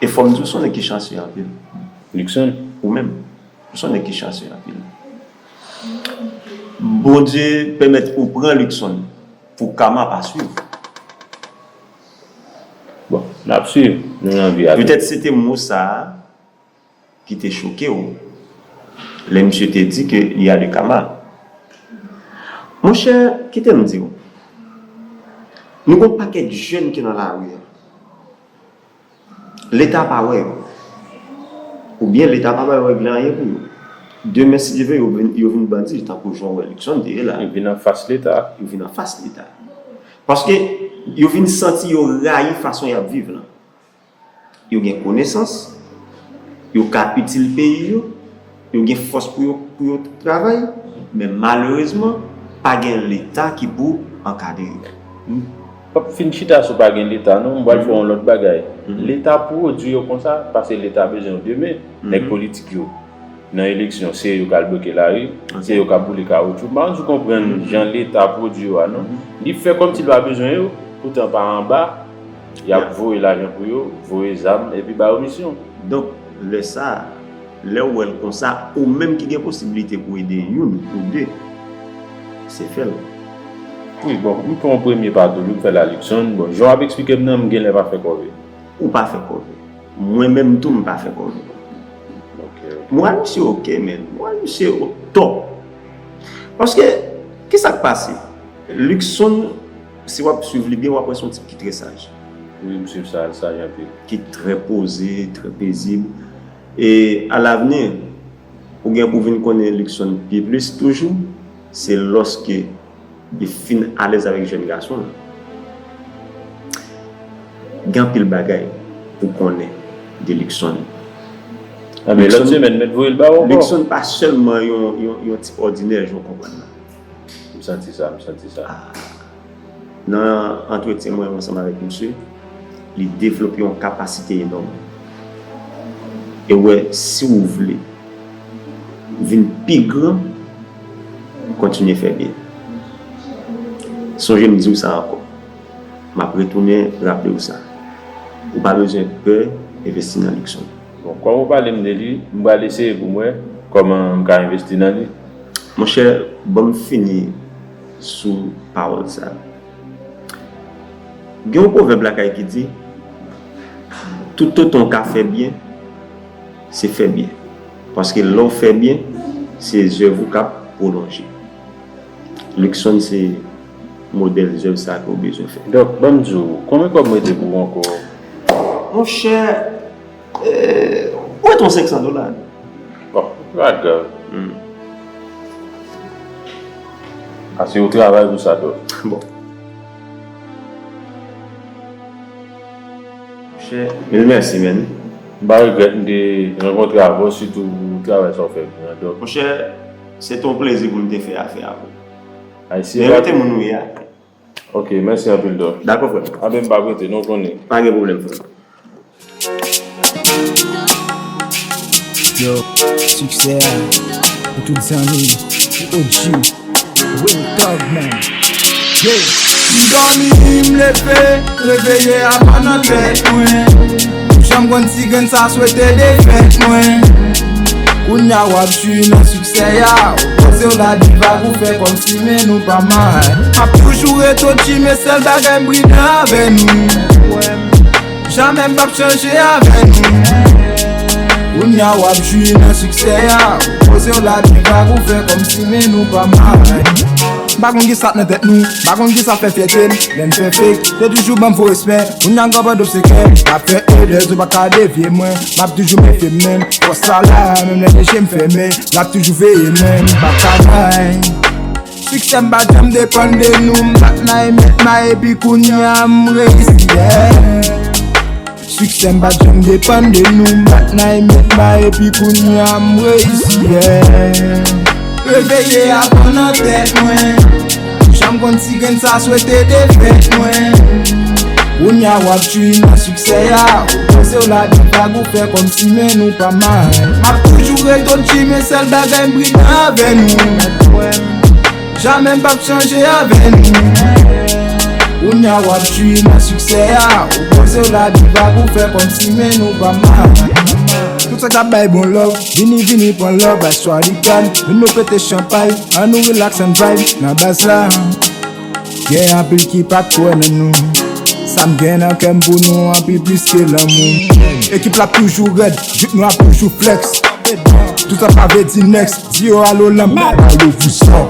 E fò m di w, se yon nèg ki chanse anpil. Luckson? Ou menm, se yon nèg ki chanse anpil. Bondye pèmèt ou pran Luckson pou kama pa swiv. Bon, n ap swiv, nou nan vi a tou. Petèt se te mo sa a ki te choke w lè misye te di ke il y a de kama. Monchè, kite m di w, nou gon pakèt jèn ki nan lari a. Leta pa wè yo. Oubyen Leta pa bay règle anyen pou yo. Demen, si Dye vle, yo vin, yo vin bandi, tankou jan w wè Luckson te ye la. Yo vin anfas Leta. Yo vin anfas Leta. Paske yo vin santi yo rayi fason y ap viv lan. Yo gen konesans, yo ka itil peyi yo, yo gen fòs pou yo, pou yo travay, men malerezman, pa gen Leta ki pou ankadre yo. M p ap fin chita sou pa gen Leta, non, m pral fè yon lòt bagay. Leta pwodui yo konsa, paske Leta bezwen yo demen, nèg politik yo. Nan eleksyon, se yo k al bloke lari, se yo k ap boule kawotchou. M pa konn si w konprann jan Leta pwodui yo a, non. Li fè kòmsi l pa bezwen yo, poutan pa anba, y ap voye lajan pou yo, voye zam, epi ba yo misyon. Donk, lè sa a, lè w wè l konsa, ou menm ki gen posiblite pou ede youn ou de, se fè l. Wi, bon, m pran yon premye pa toujou, m fè la Luckson. Bon, jan w ap eksplike m nan, m genlè pa fè kòve. Ou pa fè kòve. Mwen menm tou, m pa fè kòve. Ok, ok. Moral misye oke, men. Moral misye o top. Paske, kisa k pase? Luckson, si w ap swiv li byen, w ap wè se yon tip ki trè saj. Wi, m swiv sa, l saj anpil. Ki trè poze, trè pezib. E alavni, ou gen pou vin konnen Luckson pi plis toujou, se lòske li fin alèz avèk jèn gason l. Gen anpil bagay pou konnen de Luckson. Anben, lòt semèn, mèt voye l ba w ankò. Luckson pa sèlman yon, yon, yon tip òdinè, jan w konprann la. M santi sa, m santi sa. Nan antretyen mwen ansanm avèk misye, li devlope yon kapasite enòm. E w wè, si w vle vin pi gran, kontinye fè byen. Sonje m di w sa ankò. M ap retounen raple w sa. Ou pa bezwen pè envesti nan Luckson. Bon, kòm ou pale m de li, m pral eseye pou m wè kòman m ka envesti nan li. Monchè, ban m fini sou pawòl sa. Gen yon pwovèb lakay ki di, toutotan w ka fè byen, se fè byen. Paske lè w fè byen, se zèv ou k ap pwolonje. Luckson se modèl zèv sa ke w bezwen fè. Dòk, ban m di w, konbyen kòb m rete pou w ankò? Monchè, eh, ou mete yon senk san dola. Bon, pa grav. Hmm. Paske ou travay pou sa, dòk. Bon. Monchè, mil mèsi, menn. M pa regrèt m te rankontre avè w, sitou pou travay sa w fè pou mwen, dòk. Monchè, se te yon plezi pou m te fè afè avè w. Ayisyen. Byenmete moun ou ye a. Ok, mèsi anpil, dòk. Dakò, frè m. Anben, m p ap rete, non, w konnen. Pa gen pwoblèm, frè m. Yo, siksè a pou tout zanmi, pou O G, Real Thug, man. Yeah. M dòmi, m leve, reveye a pa nan tèt mwen. M janm konn si grenn sa swete defèt mwen. Kounye a w ap jwi nan siksè a. Ou poze w la di vag ou fè kòmsi men nou pa mal. M ap toujou ret O G men sèl bagay m pridan avè nou. Jamè m p ap chanje avè nou. Kounye a w ap jwi nan siksè a. Ou poze w la di vag ou fè kòmsi men nou pa mal. M pa konn kisa k nan tèt nou, m pa konn kisa fè fyète m. Lè n fè fake, te toujou ban m fo respè. Kounye a m konprann dòk se kè m ap fè erè, zò pa ka devye mwen. M ap toujou mefye m menm. Fòs la la, menm lè de je m fèmen, l ap toujou veye mwen. M pa ka bay. Siksè m pa janm depann de nou, m bat nan M M A epi kounye a m reyisi, yeah. Siksè m pa janm depann de nou, m bat nan M M A epi kounye a m reyisi, yeah. Reveye a pran nan tèt mwen. Janm konn si grenn sa swete defèt mwen. Kounye a w ap jwi nan siksè a. Ou poze w la di vag ou fè kòmsi men nou pa mal. M ap toujou ret O G men sèl bagay m pridan avè nou. Jamè m p ap chanje avè nou. Kounye a w ap jwi nan siksè a. Ou poze w la di vag ou fè kòmsi men nou pa mal. Tout sa k ap bay bon love, vini, vini pran love, aswè li tan. Vin nou pete chanpay, ann nou relax and vibe nan baz la. Gen anpil ki pa t kwè nan nou. Sa m gen nan kè m pou nou anpil plis ke lanmou. Ekip la ap toujou rèd, jouk nou ap toujou flex. Tout sa pa vle di next, di yo alo lanmè, alo vousan.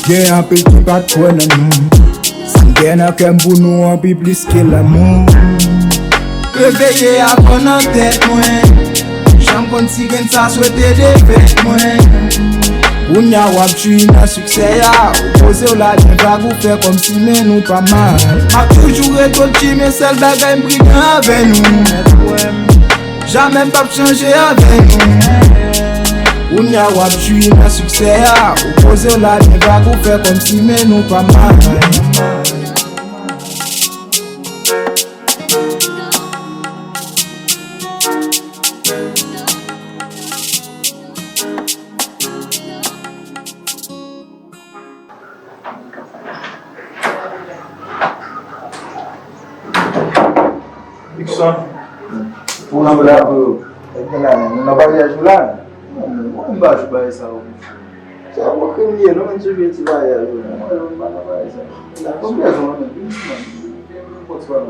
Gen anpil ki pa t kwè nan nou. Sa m gen nan kè m pou nou anpil plis ke lanmou. Reveye a pran nan tèt mwen. Janm konn si grenn sa swete defèt mwen. Kounye a w ap jwi nan siksè a. Ou poze w la di vag ou fè kòmsi men nou pa mal. M ap toujou ret O G men sèl bagay m pridan avè nou. Jamè m p ap chanje avè nou. Kounye a w ap jwi nan siksè a. Ou poze w la di vag ou fè kòmsi men nou pa mal. Nixon. Ou nan bravo. Nèg nan la, nou nan maryaj ou la. Mwen, mwen, mwen pa jou bagay sa yo. Se yon krim li ye, non, men sou jwe ti bagay yo. Mwen, mwen pa nan bagay sa. Konbyen zon, men, vin, vin, vin, vin, vin, vin, vin,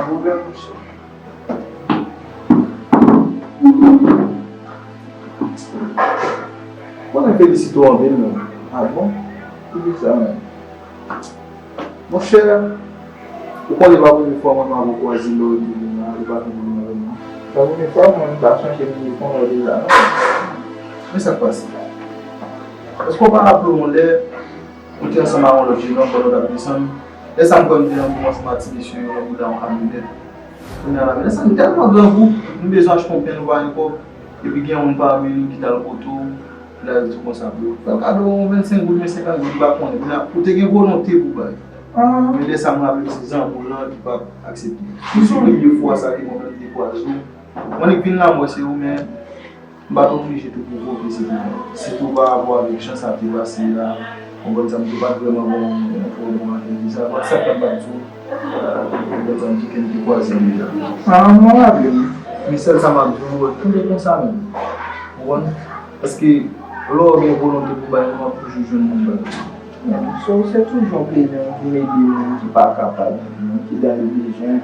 vin, vin, vin, vin, Konnen felisite w anpil, non. Ah bon? Ki bizarre, men. Monchè, ou konnen pa premye fwa mwen avè w kwaze lè w te vin la, li pa te vin avè mwen. Pa premye fwa, mwen pa sonje m te konnen w deja, non. Men sa k pase? Èske w pa raple w yon lè, ou te ansanm ak yon lòt jenòm pandan w t ap desann? Lè sa a, m kwè m te nan mouvman ansanm ak ti mesye yo nan bouda yon kamyonèt. Kounye a la, men lè sa a, nou tèlman grangou, nou bezwen achte yon pen, nou pa gen kòb. Epi gen yon moun pami nou ki t al kote w, ki t al di w konsa, bro, fè l kado yon vennsenk goud, men senkant goud, li pa konnen. Kounye a, ou te gen volonte pou bay. Men lè sa a, m raple m se zanmi w lan ki p ap aksepte. Se premye fwa sa te konprann dekwaze w. Mwen, li vin la, mwen, se ou, men m pa t oblije tou pwovoke, se tou, sitou pa rapò avèk jan sa te pase a. Konprann sa, m tou pa t vrèman bon, bon, bon, bon, sa, sa k ap bat sou, konprann sa, m tou kenbe kwaze m deja. Ah, mwen raple m. Men sèl sa m ap di w, kenbe konsa menm. Ou konprann? Paske lè w gen volonte pou bay, ou ap toujou jwenn moun bay. So, se toujou yon plezi, moun vin ede moun ki pa kapab, moun ki dan le bezwen.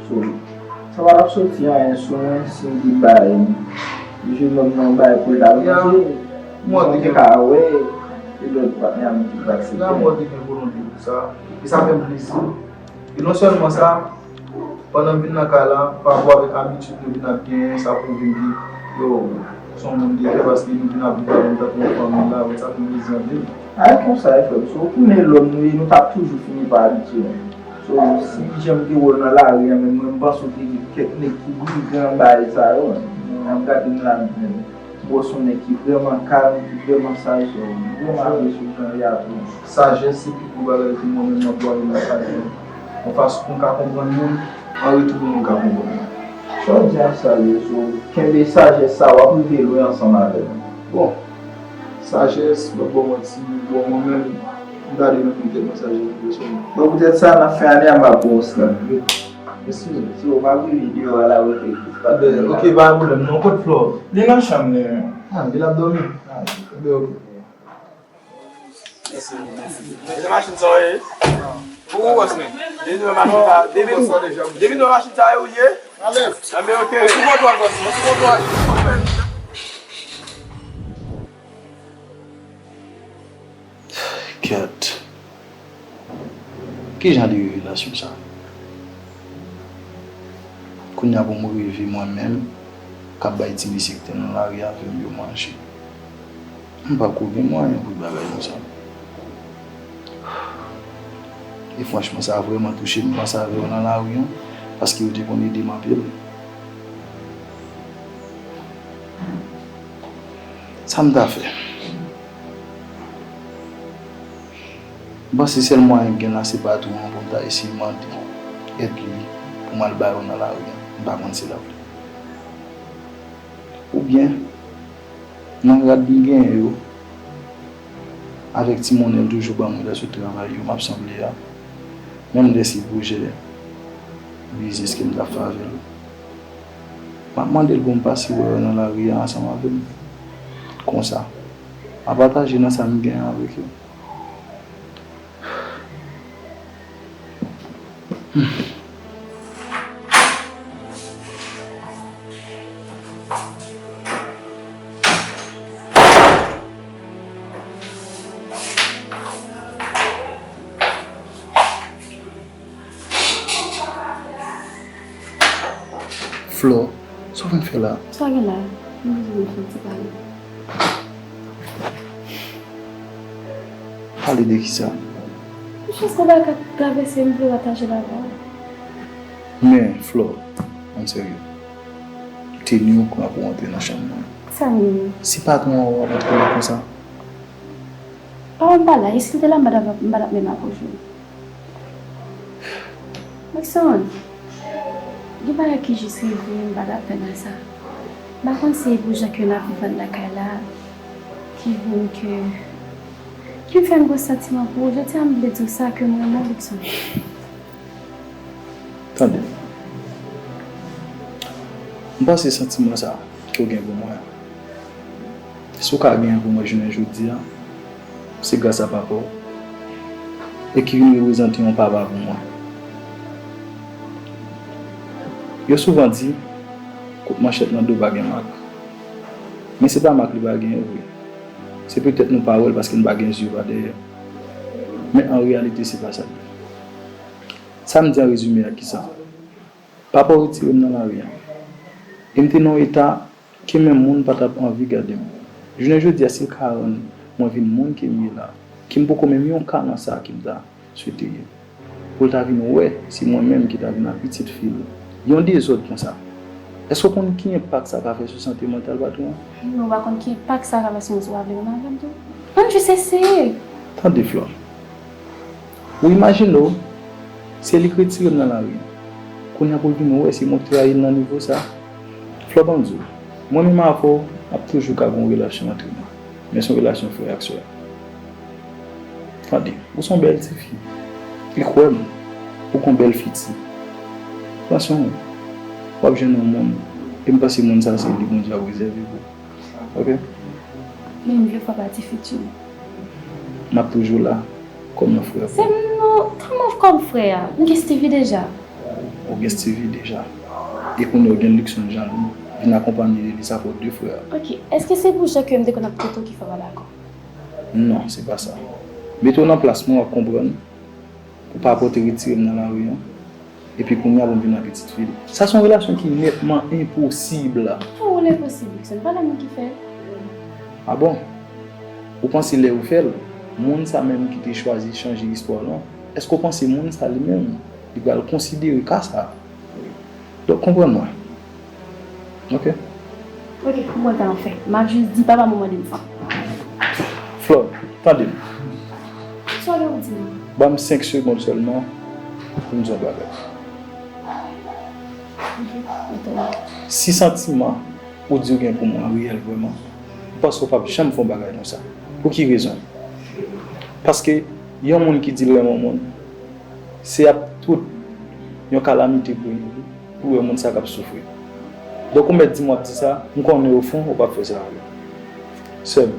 So, sa pa t ap soti anyen sou mwen si m te bay jenòm nan yon bagay pou l ta manje. Mwen te ka wè, e lòt patnè a m ki pa aksepte. Mwen te gen volonte pou sa. E sa fè m plezi. E non sèlman sa, pandan m vin nan kay la, pa rapò avèk abitid nou vin ap genyen, sa pwouve m ke, yo, se yon moun de kè paske nou vin ap viv avè m tankou yon fanmi la, sa fè m plezi anpil. Ay konsa, e frè m, so ou konnen lòm nou ye, nou t ap toujou fini pa abitye nou. So, si jan m te wè w nan lari a, menm mwen, m panse w te gen kèk nèg ki brigan bagay sa yo, men ap gade m la, m wè w se yon nèg ki vrèman kalm, ki vrèman saj, so, m vrèman apresye w jan w ye a tou. Sajès se pi gwo bagay pou mwen, menm m ap ba w li nan sajès. Yon fason pou m ka konprann moun, an retou pou moun ka konprann mwen. Sa w di a sa ye, so, kenbe sajès sa, w ap rive lwen ansanm avè l. Bon, sajès, m p ap ba w manti, bon, mwen menm, m gade nan pwofondè sajès, m pèsonèl. Bon, poutèt sa, n ap fè ane a, m ap pran yon srad, wi. Eskize m, si w pa gouye deyò a la, ok. Enben, ok, pa gen pwoblèm, non, kot Flò? Li nan chanm li menm. Ah, li ap dòmi? Ah, enben, ok. Mèsi, mèsi. Mete machin sa w ye? Pou ou, bòs mwen. Depi nou wè machin sa, depi, depi nou wè machin sa, ou ye? Alèz. Enben, ok. Mwen sou kontwòl, bòs mwen, mwen sou kontwòl. Kèt. Ki jan de revelasyon sa? Kounye a pou m rive mwen menm, k ap bay ti mesye ki te nan lari avè m yo manje. M pa ko gen mwayen pou bagay konsa. E franchman, sa vrèman touche m, panse avè yo nan lari an, paske yo te konn ede m anpil. Sa m ta fè? M panse sèl mwayen k gen la se patwon an pou m ta eseye mande èd li pou m al ba yo nan lari an. M pa konn si l ap vle. Oubyen, nan rad li genyen yo, avèk ti monnen l toujou ban mwen lè sot travay yo, m ap sanble a, menm lè se pwojè biznis ke m t ap fè avè l, m ap mande l pou m pase wè yo nan lari a ansanm avè m. Konsa, m a pataje nan sa m genyen avèk yo. Flò, sa w vin fè la? Sa gen la? M bezwen fè yon ti pale. Pale de kisa? Yon chans konba k ap travèse m, m vle pataje l avè w. Men, Flò, ann serye. Teni w pran pou w antre nan chanm mwen. Sa m ye? Si patwon an wè w ap antre la konsa? Patwon m pa la, e si l te la, m pa t ap, m pa t ap menm apwoche w. Luckson, gen bagay ki jis rive m, m pa t atann a sa. M pa konn si e pou jan ke n ap viv anndan kay la ki vin ke, ki fè m gen santiman pou ou. Jodi a, m vle di w sa ke m renmen w, Luckson. Tande. M panse santiman sa ke w gen pou mwen an, si w ka genyen pou mwen jounen jodi a, se gras a papa w, e ki vin reprezante yon papa pou mwen. Yo souvan di, kout manchèt nan do pa gen mak. Men se pa mak li pa genyen vre. Se petèt nou pa wè l paske n pa gen zye pa dèyè. Men an reyalite, se pa sa l ye. Sa m di an rezime a kisa? Papa w retire m nan lari a. E m te nan yon eta ke menm moun pa t ap anvi gade m. Jounen jodi a, si l ka rann mwen vin moun ke m ye la, ke m poko menm yon ka nan sa ke m ta swete ye, pou l ta vin wè se mwen menm ki ta vin ak pitit fi l, yon dezòd konsa, èske w konn ki enpak sa ka fè sou sante mantal patwon an? Non, m pa konn ki enpak sa ka fè sou moun si w pa vle menm avè m tou. Ann jis eseye. Tande, Flò. Ou imajine w, se li k retire m nan lari a. Kounye a pou l vin wè si mwen k trayi l nan nivo sa. Flò, ban m di w, mwen menm avè w, n ap toujou ka gen yon relasyon antre nou. Men se yon relasyon frè ak sè. Tande, ou se yon bèl tifi. E kwè m, ou gen yon bèl fiti. Pran swen w. W ap jwenn yon moun. E m panse moun sa se li Bondye ap rezève pou ou. Ok? Men m vle fè pati fiti m. M ap toujou la, kòm yon frè pou ou. Se non, kòman kòm frè a? M gen Steevy deja. Ou gen Steevy deja. E kounye a w gen Luckson Jean Louis. Vin akonpanye li, sa fè w de frè. Ok, èske se pou jan ke m te konn ap trete w ki fè w pa dakò? Non, se pa sa. Mete w nan plas mwen, w ap konprann. Pou papa w te retire m nan lari an. Epi kounye a pou m vin ak pitit fi l. Sa se yon relasyon ki nètman enposib. Pou ou l enposib, Luckson, pa nan moun ki fè l. A bon? Ou panse lè yo fè l, Moun sa menm ki te chwazi chanje istwa lan, èske w panse moun sa li menm, li pral konsidere ka sa? Donk, konprann mwen. Ok. Ok, pou mwen ta anfen. M ap jis di papa m mande m sa. Flò, tande m. Sa w gen pou di m? Ban m senk segonn sèlman pou m di yon bagay. Ok, m tande. Si santiman ou di w gen pou mwen an reyèl vrèman, m panse w p ap janm fè yon bagay konsa. Pou ki rezon? Paske yon moun ki di l renmen yon moun, se ap tout yon kalamite pou li, pou wè moun sa k ap soufri. Donk ou mèt di m w ap di sa, m konnen o fon ou p ap fè sa vre. Sè m.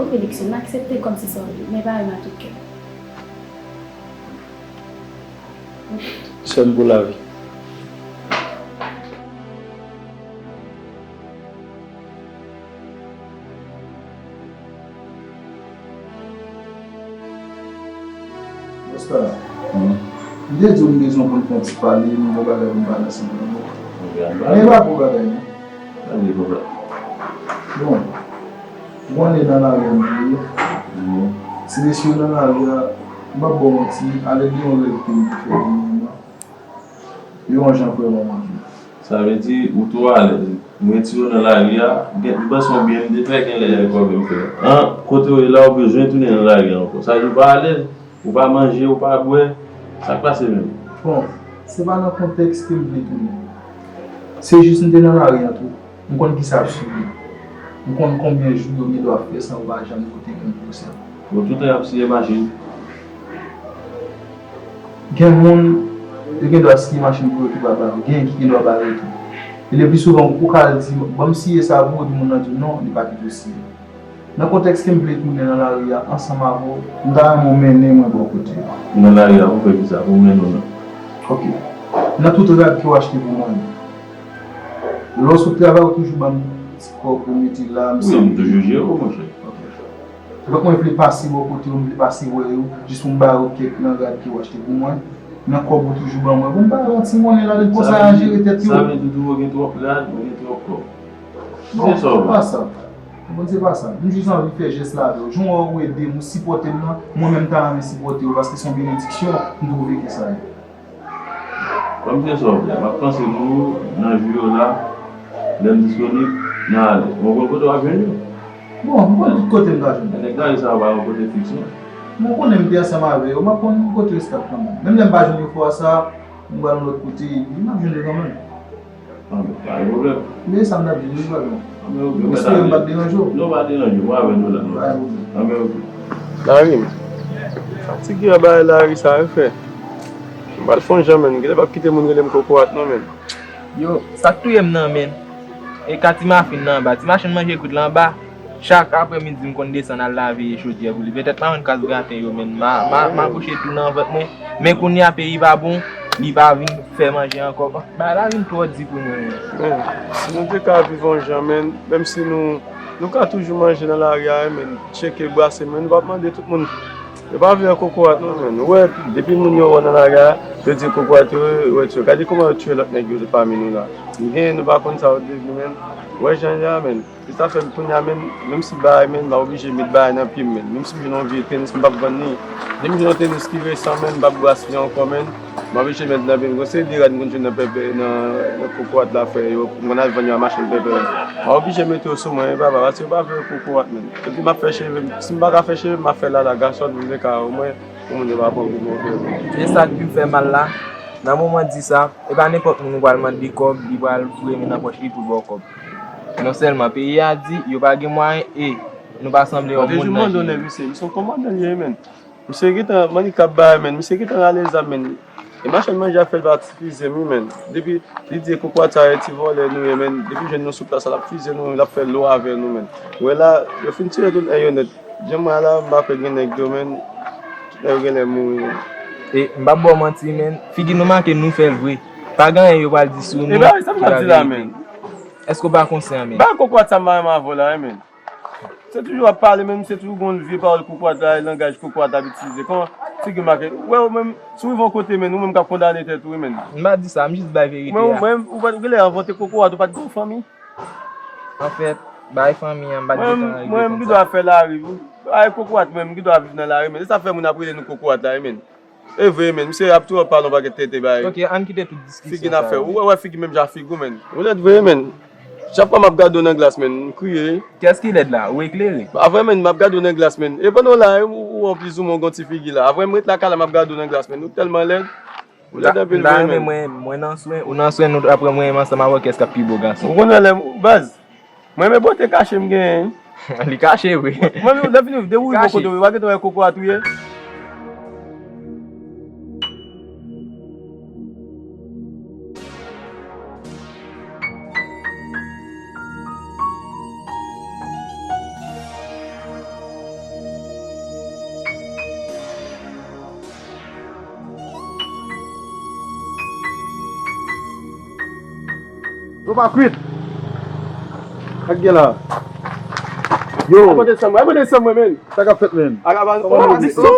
Ok, Luckson, m aksepte kòm se sa w di, men pa renmen a tout kè. Sè m pou lavi. Bòs la, m te di w m bezwen konn fè yon ti pale, m gen yon bagay pou m pale ansanm avè w. Men e pa gwo bagay non. Bon, ou konnen nan lari a m te ye. Ti mesye yo nan lari a, m p ap ba w manti, alèd de yon rèv ke m te fè dènyèman. Yo yon jan vrèman manke. Sa vle di, ou twò alèz. M retire w nan lari a, gen, m panse yon byen m te fè, genlè e kòb m fè. An, kote w ye la, ou bezwen tounen nan lari a ankò. Sa vle di, ou pa alèz, ou pa manje, ou pa bwè. Sa k pase menm? Bon, se pa nan kontèks ke m vle tounen. Se jis m te nan lari a tou. M konn kisa ap swiv li. M konn konbyen jou yo gen dwa fè san yo pa janm pote yon pwosè. Bon, toutan y ap siye machin. Gen moun, yo gen dwa siye machin pou yo tou pa ba yo. Gen ki gen dwa ba yo tou. E le pli souvan, ou ka al di, "Ban m siye sa pou ou," epi moun nan di w non, li pa kite w siye. Nan kontèks ke m vle tounen nan lari a ansanm avè w, m ta renmen w mennen mwen bò kote yo. Nan lari a, pou fè kisa? Pou w mennen w nan? Ok. Nan tout rad ke w achte pou mwen yo. Lè w sot travay, ou toujou ban m ti kòb pou w mete la, m sanble. Wi, m toujou jere w, monchè. Ok. Donk, mwen vle pase bò kote yo, m vle pase wè yo, jis pou m ba yo kèk nan rad ke w achte pou mwen. Nan kòb ou toujou ban mwen, pou m ba yo yon ti monnen ladan, konsa y a jere tèt yo. Sa vle di, ou gen twòp rad, ou gen twòp kòb. Bon, se pa sa. Bon, se pa sa. M jis anvi fè jès la avè w. Jan w wè ou ede m, ou sipòte m nan, mwen menm m ta renmen sipòte w, paske se yon benediksyon m twouve ke sa ye. Kòm se sa w vle, m ap panse pou ou nan jou yo la, lè m disponib, n a ale. Ou konn kote w ap jwenn yo? Bon, m konn tout kote m ka jwenn yo. Nèg nan sa yo pa yon kote fiks, non. Mwen konnen m te ansanm avè yo, m ap konn kote yo ap kanmenm. Menm lè m pa jwenn yo fwa sa, m pral yon lòt kote, epi m ap jwenn yo kanmenm. Anben, pa gen pwoblèm. Men sa m t ap di, wi, pardon. Anben, oke, m espere m pa t deranje w. Non, pa deranje w, mwen avè nou la, non. Pa gen pwoblèm. Anben, oke. Lari m. Fatige a bay lari sa, wi, frè. M pral fè yon jan, menn. Genlè p ap kite moun rele m kokorat, non, menn. Yo, sa k touye m nan, menn. E ka ti mafin nan anba. Ti machann manje kwit la anba. Chak aprèmidi, m konn desann al lave chodyè pou li. Petèt m a jwenn kas graten yo, men m a, m a, m a kouche tou nan vant mwen. Men kounye a, peyi pa bon, li pa vin fè manje ankò. Bagay la vin twò di pou mwen, men. Men, si nou te ka viv yon jan, men, menm si nou, nou ka toujou manje nan lari a, men, tcheke, brase, men, nou p ap mande tout moun. Yo pa vle wè kokorat, non, men. Ou wè, depi moun yo wè w nan lari a, yo di kokorat, yo, yo wè tchwe. Gade kòman yo tchwe lòt nèg yo pami nou la. Gen, nou pa konn sa yo devni, men. Ou wè jan y a, men. Se sa fè m kounye a menm, menm si bagay menm, m ap oblije met bagay nan pye m menm. Menm si m jwenn yon vye tenis, m p ap vann li. Depi m jwenn yon tenis ki resan menm, m p ap gaspiye ankò menm. M oblije met nan pye m. Gon seri de rad m konn jwenn nan pèpè, nan, nan kokorat la frè yo. M konn al vann yo a machann pèpè. M oblije mete yo sou mwen, wi papa, paske yo pa vle kokorat menm. Epi m ap fè cheve m. Si m pa ka fè cheve m, m ap fè lala, gasòt, m vle ka omwen, pou moun yo pa pran gwo move. Se sa k pi fè mal la. Nan moman di sa, e pa nenpòt moun ou pral mande kòb, li pral foure men nan pòch li pou l ba w kòb. Non sèlman peyi a di, yo pa gen mwayen e nou pa sanble yon moun nan Jezi. Mwen te jis mande yon nèg, misye, misye yon kòmandan li ye, menn. Misye gentan, mannik k ap bay, menn. Misye gentan rale zam, menn. E machann manje a fè l pa fize m, wi, menn. Depi li di kokorat sa yo ti vòlè nou ye, menn. Depi jwenn nou sou plas la, l ap fize nou, l ap fè lo avè nou, menn. Ou wè la, yo fin tire tout en yo nèt. Jan m wè a la, m pa kwè gen nèg yo, menn. Tout nèg yo genlè mouri, menn. E, m p ap ba w manti, menn. Figi nou make nou fè l vre. Pa gen anyen yo pral di sou nou ki pa verite. E ba, sa m t ap di la, menn. Èske w pa konsyan, menn? Ba kokorat sa m pa renmen avè w la, wi, menn. Se toujou w ap pale, menn, se toujou gon vye pawòl kokorat la, langaj kokorat ap itilize. Kòman figi w make? Ou wè, ou menm, si w rive yon kote, menn, ou menm k ap kondane tèt ou, wi, menn. M pa di sa, m jis bay verite a. Mwen, ou menm, ou pa, ou genlè envante kokorat, ou pa t gen yon fanmi. Anfèt, bay fanmi an, m pa t gentan regle kòm sa. Mwen, m gendwa fè lari, wi. Ay, kokorat, menm, ki dwa viv nan lari, men. Se sa fè moun ap rele nou kokorat la, men. E vre, men. Misye ap tou ap pale yon pakèt tenten bagay. Ok, ann kite tout diskisyon sa yo. Figi n ap fè. Ou wè, wè figi menm jan figi w, men. Ou lèd vre, men. Chak fwa m ap gade w nan glas, men, m kriye. Kiyès ki lèd la? Ou eklere? Avre, men, m ap gade w nan glas, men. E pandan w la, ou, ou, ou plizoumwen w gon ti figi la. Avre, m ret lakay la, m ap gade w nan glas, men. Ou tèlman lèd. Ou lèd anpil vre, men. Mwen, mwen nan swen, ou nan swen, nou apre mwen ansanm avè kiyès k ap pi bo gason. Ou konnen lè m, baz. Mwen, men bote kache m genyen. Li kache vre. Mwen, men, lè fini, depi w rive kote w ye, w a gentan wè kokorat ou ye. Yo pa kwit. Sa k gen la? Yo. Ay, mande san mwen, ay, mande san mwen, men. Sa k ap fèt, men? Kòman nou ye?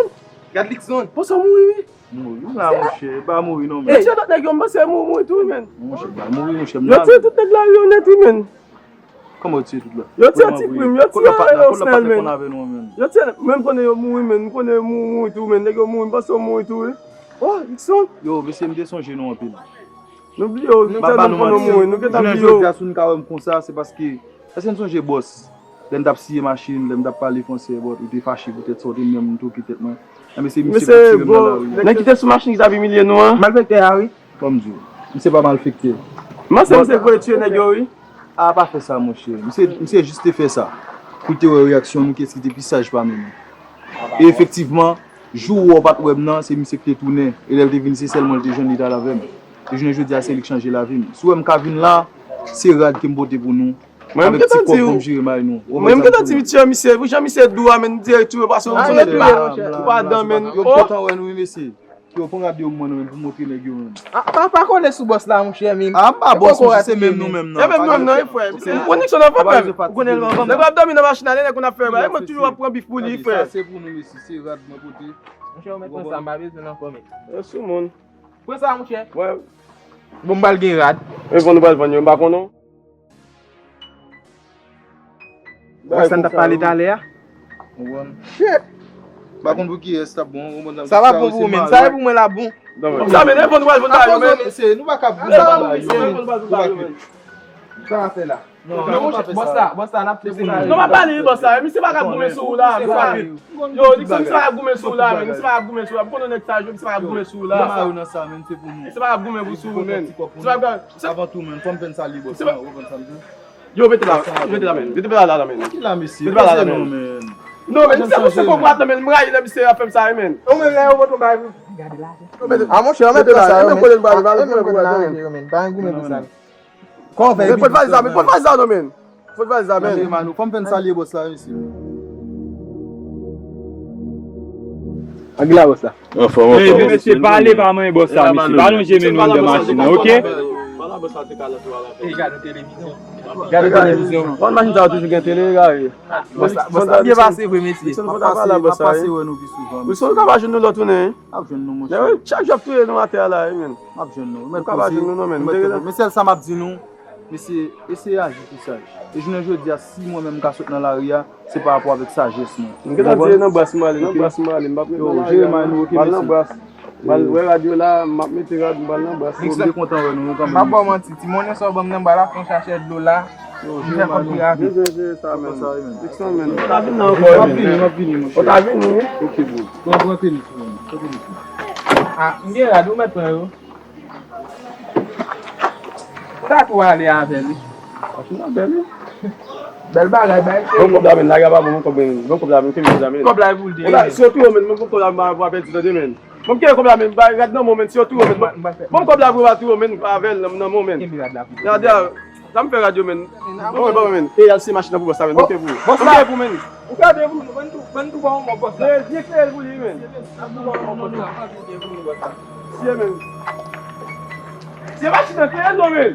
Gad Likson. Bon, sa mouri, wi. Mouri, m la, monchè. E pa mouri, non, men. Yo tiye lòt nèg yo, m panse mouri, mouri tou, wi, men. Monchè, m pa mouri, monchè, m la. Yo tiye tout nèg lari yo nèt, wi, men. Kòman yo tiye tout la? Yo tiye Ti Prim, yo tiye Osnel, men. Yo tiye, men m konnen yo mouri, men. M konnen yo mouri, mouri tou, men. Nèg yo mouri, m panse yo mouri tou, wi. Oh, Likson. Yo, mesye, m te sonje nou anpil. Nou bliye w, nou tèlman konn nou mouri, nou gentan bliye w. Jounen jodi a, si nou ka wè m konsa, se paske, èske n sonje bòs? Lè n t ap siye machin, lè m t ap pale fransè, bòt, ou te fache poutèt sa, ou te menm tou ki tèt mwen. Enben, se misye ki tire m nan lari a. Nèg ki te sou machin ki t ap imilye nou an? Malfektè a, wi. Ban m di w, misye pa malfektè. M panse misye voye tiye nèg yo, wi. A, pa fè sa, monchè. Misye, misye jis te fè sa pou l te wè reyaksyon nou, kiyès ki te pi saj pami nou. E efektivman, jou ou wè w pa t wè m nan, se misye ki te tounen. E lè l te vin, se sèl mwen l te jwenn, li t al avè m. E jounen jodi a, se li k chanje lavi m. Si w wè m ka vin la, se rad ke m pote pou nou. Avèk ti kòb pou m jere may nou. Mwen, m gentan di w, misye, pou jan misye dou a, men, dirèk tou, yo pase yon sonnèt la. Ou pa dan, men. Yo kontan wè nou, wi, mesye. Yo, pran rad yo mwen, nou menm, pou montre nèg yo, menm. A, pa, pa kole sou bòs la, monchè, men. A, m pa bòs, monchè, se menm nou menm nan. E menm nou menm nan, wi, frè. Misye, ou konnen sa nan pòblèm. Ou konnen l nan pòblèm. Nèg ap dòmi nan machin la, lè nèg konn ap fè bagay, mwen toujou ap pran bif pou li, frè. Sa, se pou nou, mesye, se rad mwen pote. Monchè, ou mèt pran sa, m pa bezwen l ankò, men. Yo sou moun. Pran sa, monchè. Bon, m pral gen rad. E bon, nou pral vann yo, m pa konnen. Wè sa n t ap pale talè a? Shit! M pa konn pou kiyès t ap bon, ou konprann sa. Sa p ap bon pou ou menm. Sa e pou mwen l ap bon. Sa men, e bon, nou pral vann bagay yo, men. Mesye, nou pa ka vann bagay yo, men. Ou pa kwit. Sa w ap fè la? Non, non, bòs la, bòs la, n ap fè sa. Non, m ap pale, bòs la. Misye pa ka goumen sou ou la, misye pa ka. Yo, Dixon, misye pa ka goumen sou ou la, men. Misye pa ka goumen sou ou la. M konnen nèg sa yo, misye pa ka goumen sou ou la. Misye pa ka goumen pou sou ou, men. Misye pa ka. Avan tou, men, fò m fè n salye bòs la, ou konprann sa m di? Yo, mete la, mete la, men. Mete la la, men. Ki la, mesye? Mete la la, men. Non, men, misye, misye kokorat, non, men. M rayi lè misye ap fè m sa, men. Ou menm, lè yo pote yon bagay pou. Gade la. A, monchè, mete la, men. Kole l, bagay, bagay, bagay, bagay, men. Pa goumen pou sa. Kòman w fè? Men pot valiz la, men, pot valiz la, non, men. Pot valiz la, men. Fò m fè n salye bòs la, mesye. Ak la, bòs la. Anfòm, anfòm. Mesye, pale pa manyen bòs la, mesye. Pa lonje men nou anndan machin nan, ok? Gade televizyon. Gade televizyon. Bon, machin sa yo toujou gen tele, gade. Bòs la, bòs la byen pase vre, mesye. N ap pase wè nou pi souvan. Wi, si nou ka pa jwenn nou lòt tounen. N ap jwenn nou, monchè. Chak jou ap touye nou atè a la, wi, men. M ap jwenn nou. Ou ka pa jwenn nou, non, men. Men sèl sa m ap di nou, mesye, eseye aji pi saj. E jounen jodi a, si mwen menm m ka sot nan lari a, se pa rapò avèk sajès mwen. M gentan di nan bras m ale, nan bras m ale, m p ap ret nan lari a, non. M al nan bras. M al wè rad yo la, m ap mete rad, m pral nan bras. M byen kontan wè nou, nou kanmenm. M ap ba w manti, ti monnen sa w ban m nan bra la, fè yon sachè dlo la. M fè kòb pi rapid. Dixon, men. Ou ka vin nan ankò, men. M ap vini, m ap vini, monchè. Ou ka vini, wi. Ok, bro. Pran, pran tenis, pran tenis. Ah, m gen rad, ou mèt pran yo. Sa tou ale avè li. Machin nan bèl, wi. Bèl bagay, bay. Bon kòb la, men, lage a pa bon, bon kòb, men. Bon kòb la, men, kenbe kòb la, men. Kòb la e pou l te. Si yo touye w, men, bon kòb la, men, pa pèdi, tande, men. Bon, kenbe kòb la, men, bay rad nan men w, men, si yo touye w, men. Bon kòb la, vre, pa touye w, men, avè l nan men w, men. Kenbe rad la pou l te. Gade a, sa m fè rad yo, men. Bon, men, bon, men. E, al si machin nan pou bòs la, men, bon, kenbe pou. Bòs la. Bon, kenbe pou, men. Ou ka de pou nou, ban nou, ban nou tou ba yon mò bòs la. Byen klere l pou li, men. Ban nou tou ba yon mò bòs la. Siye, men. Siye machin nan klere l non, men.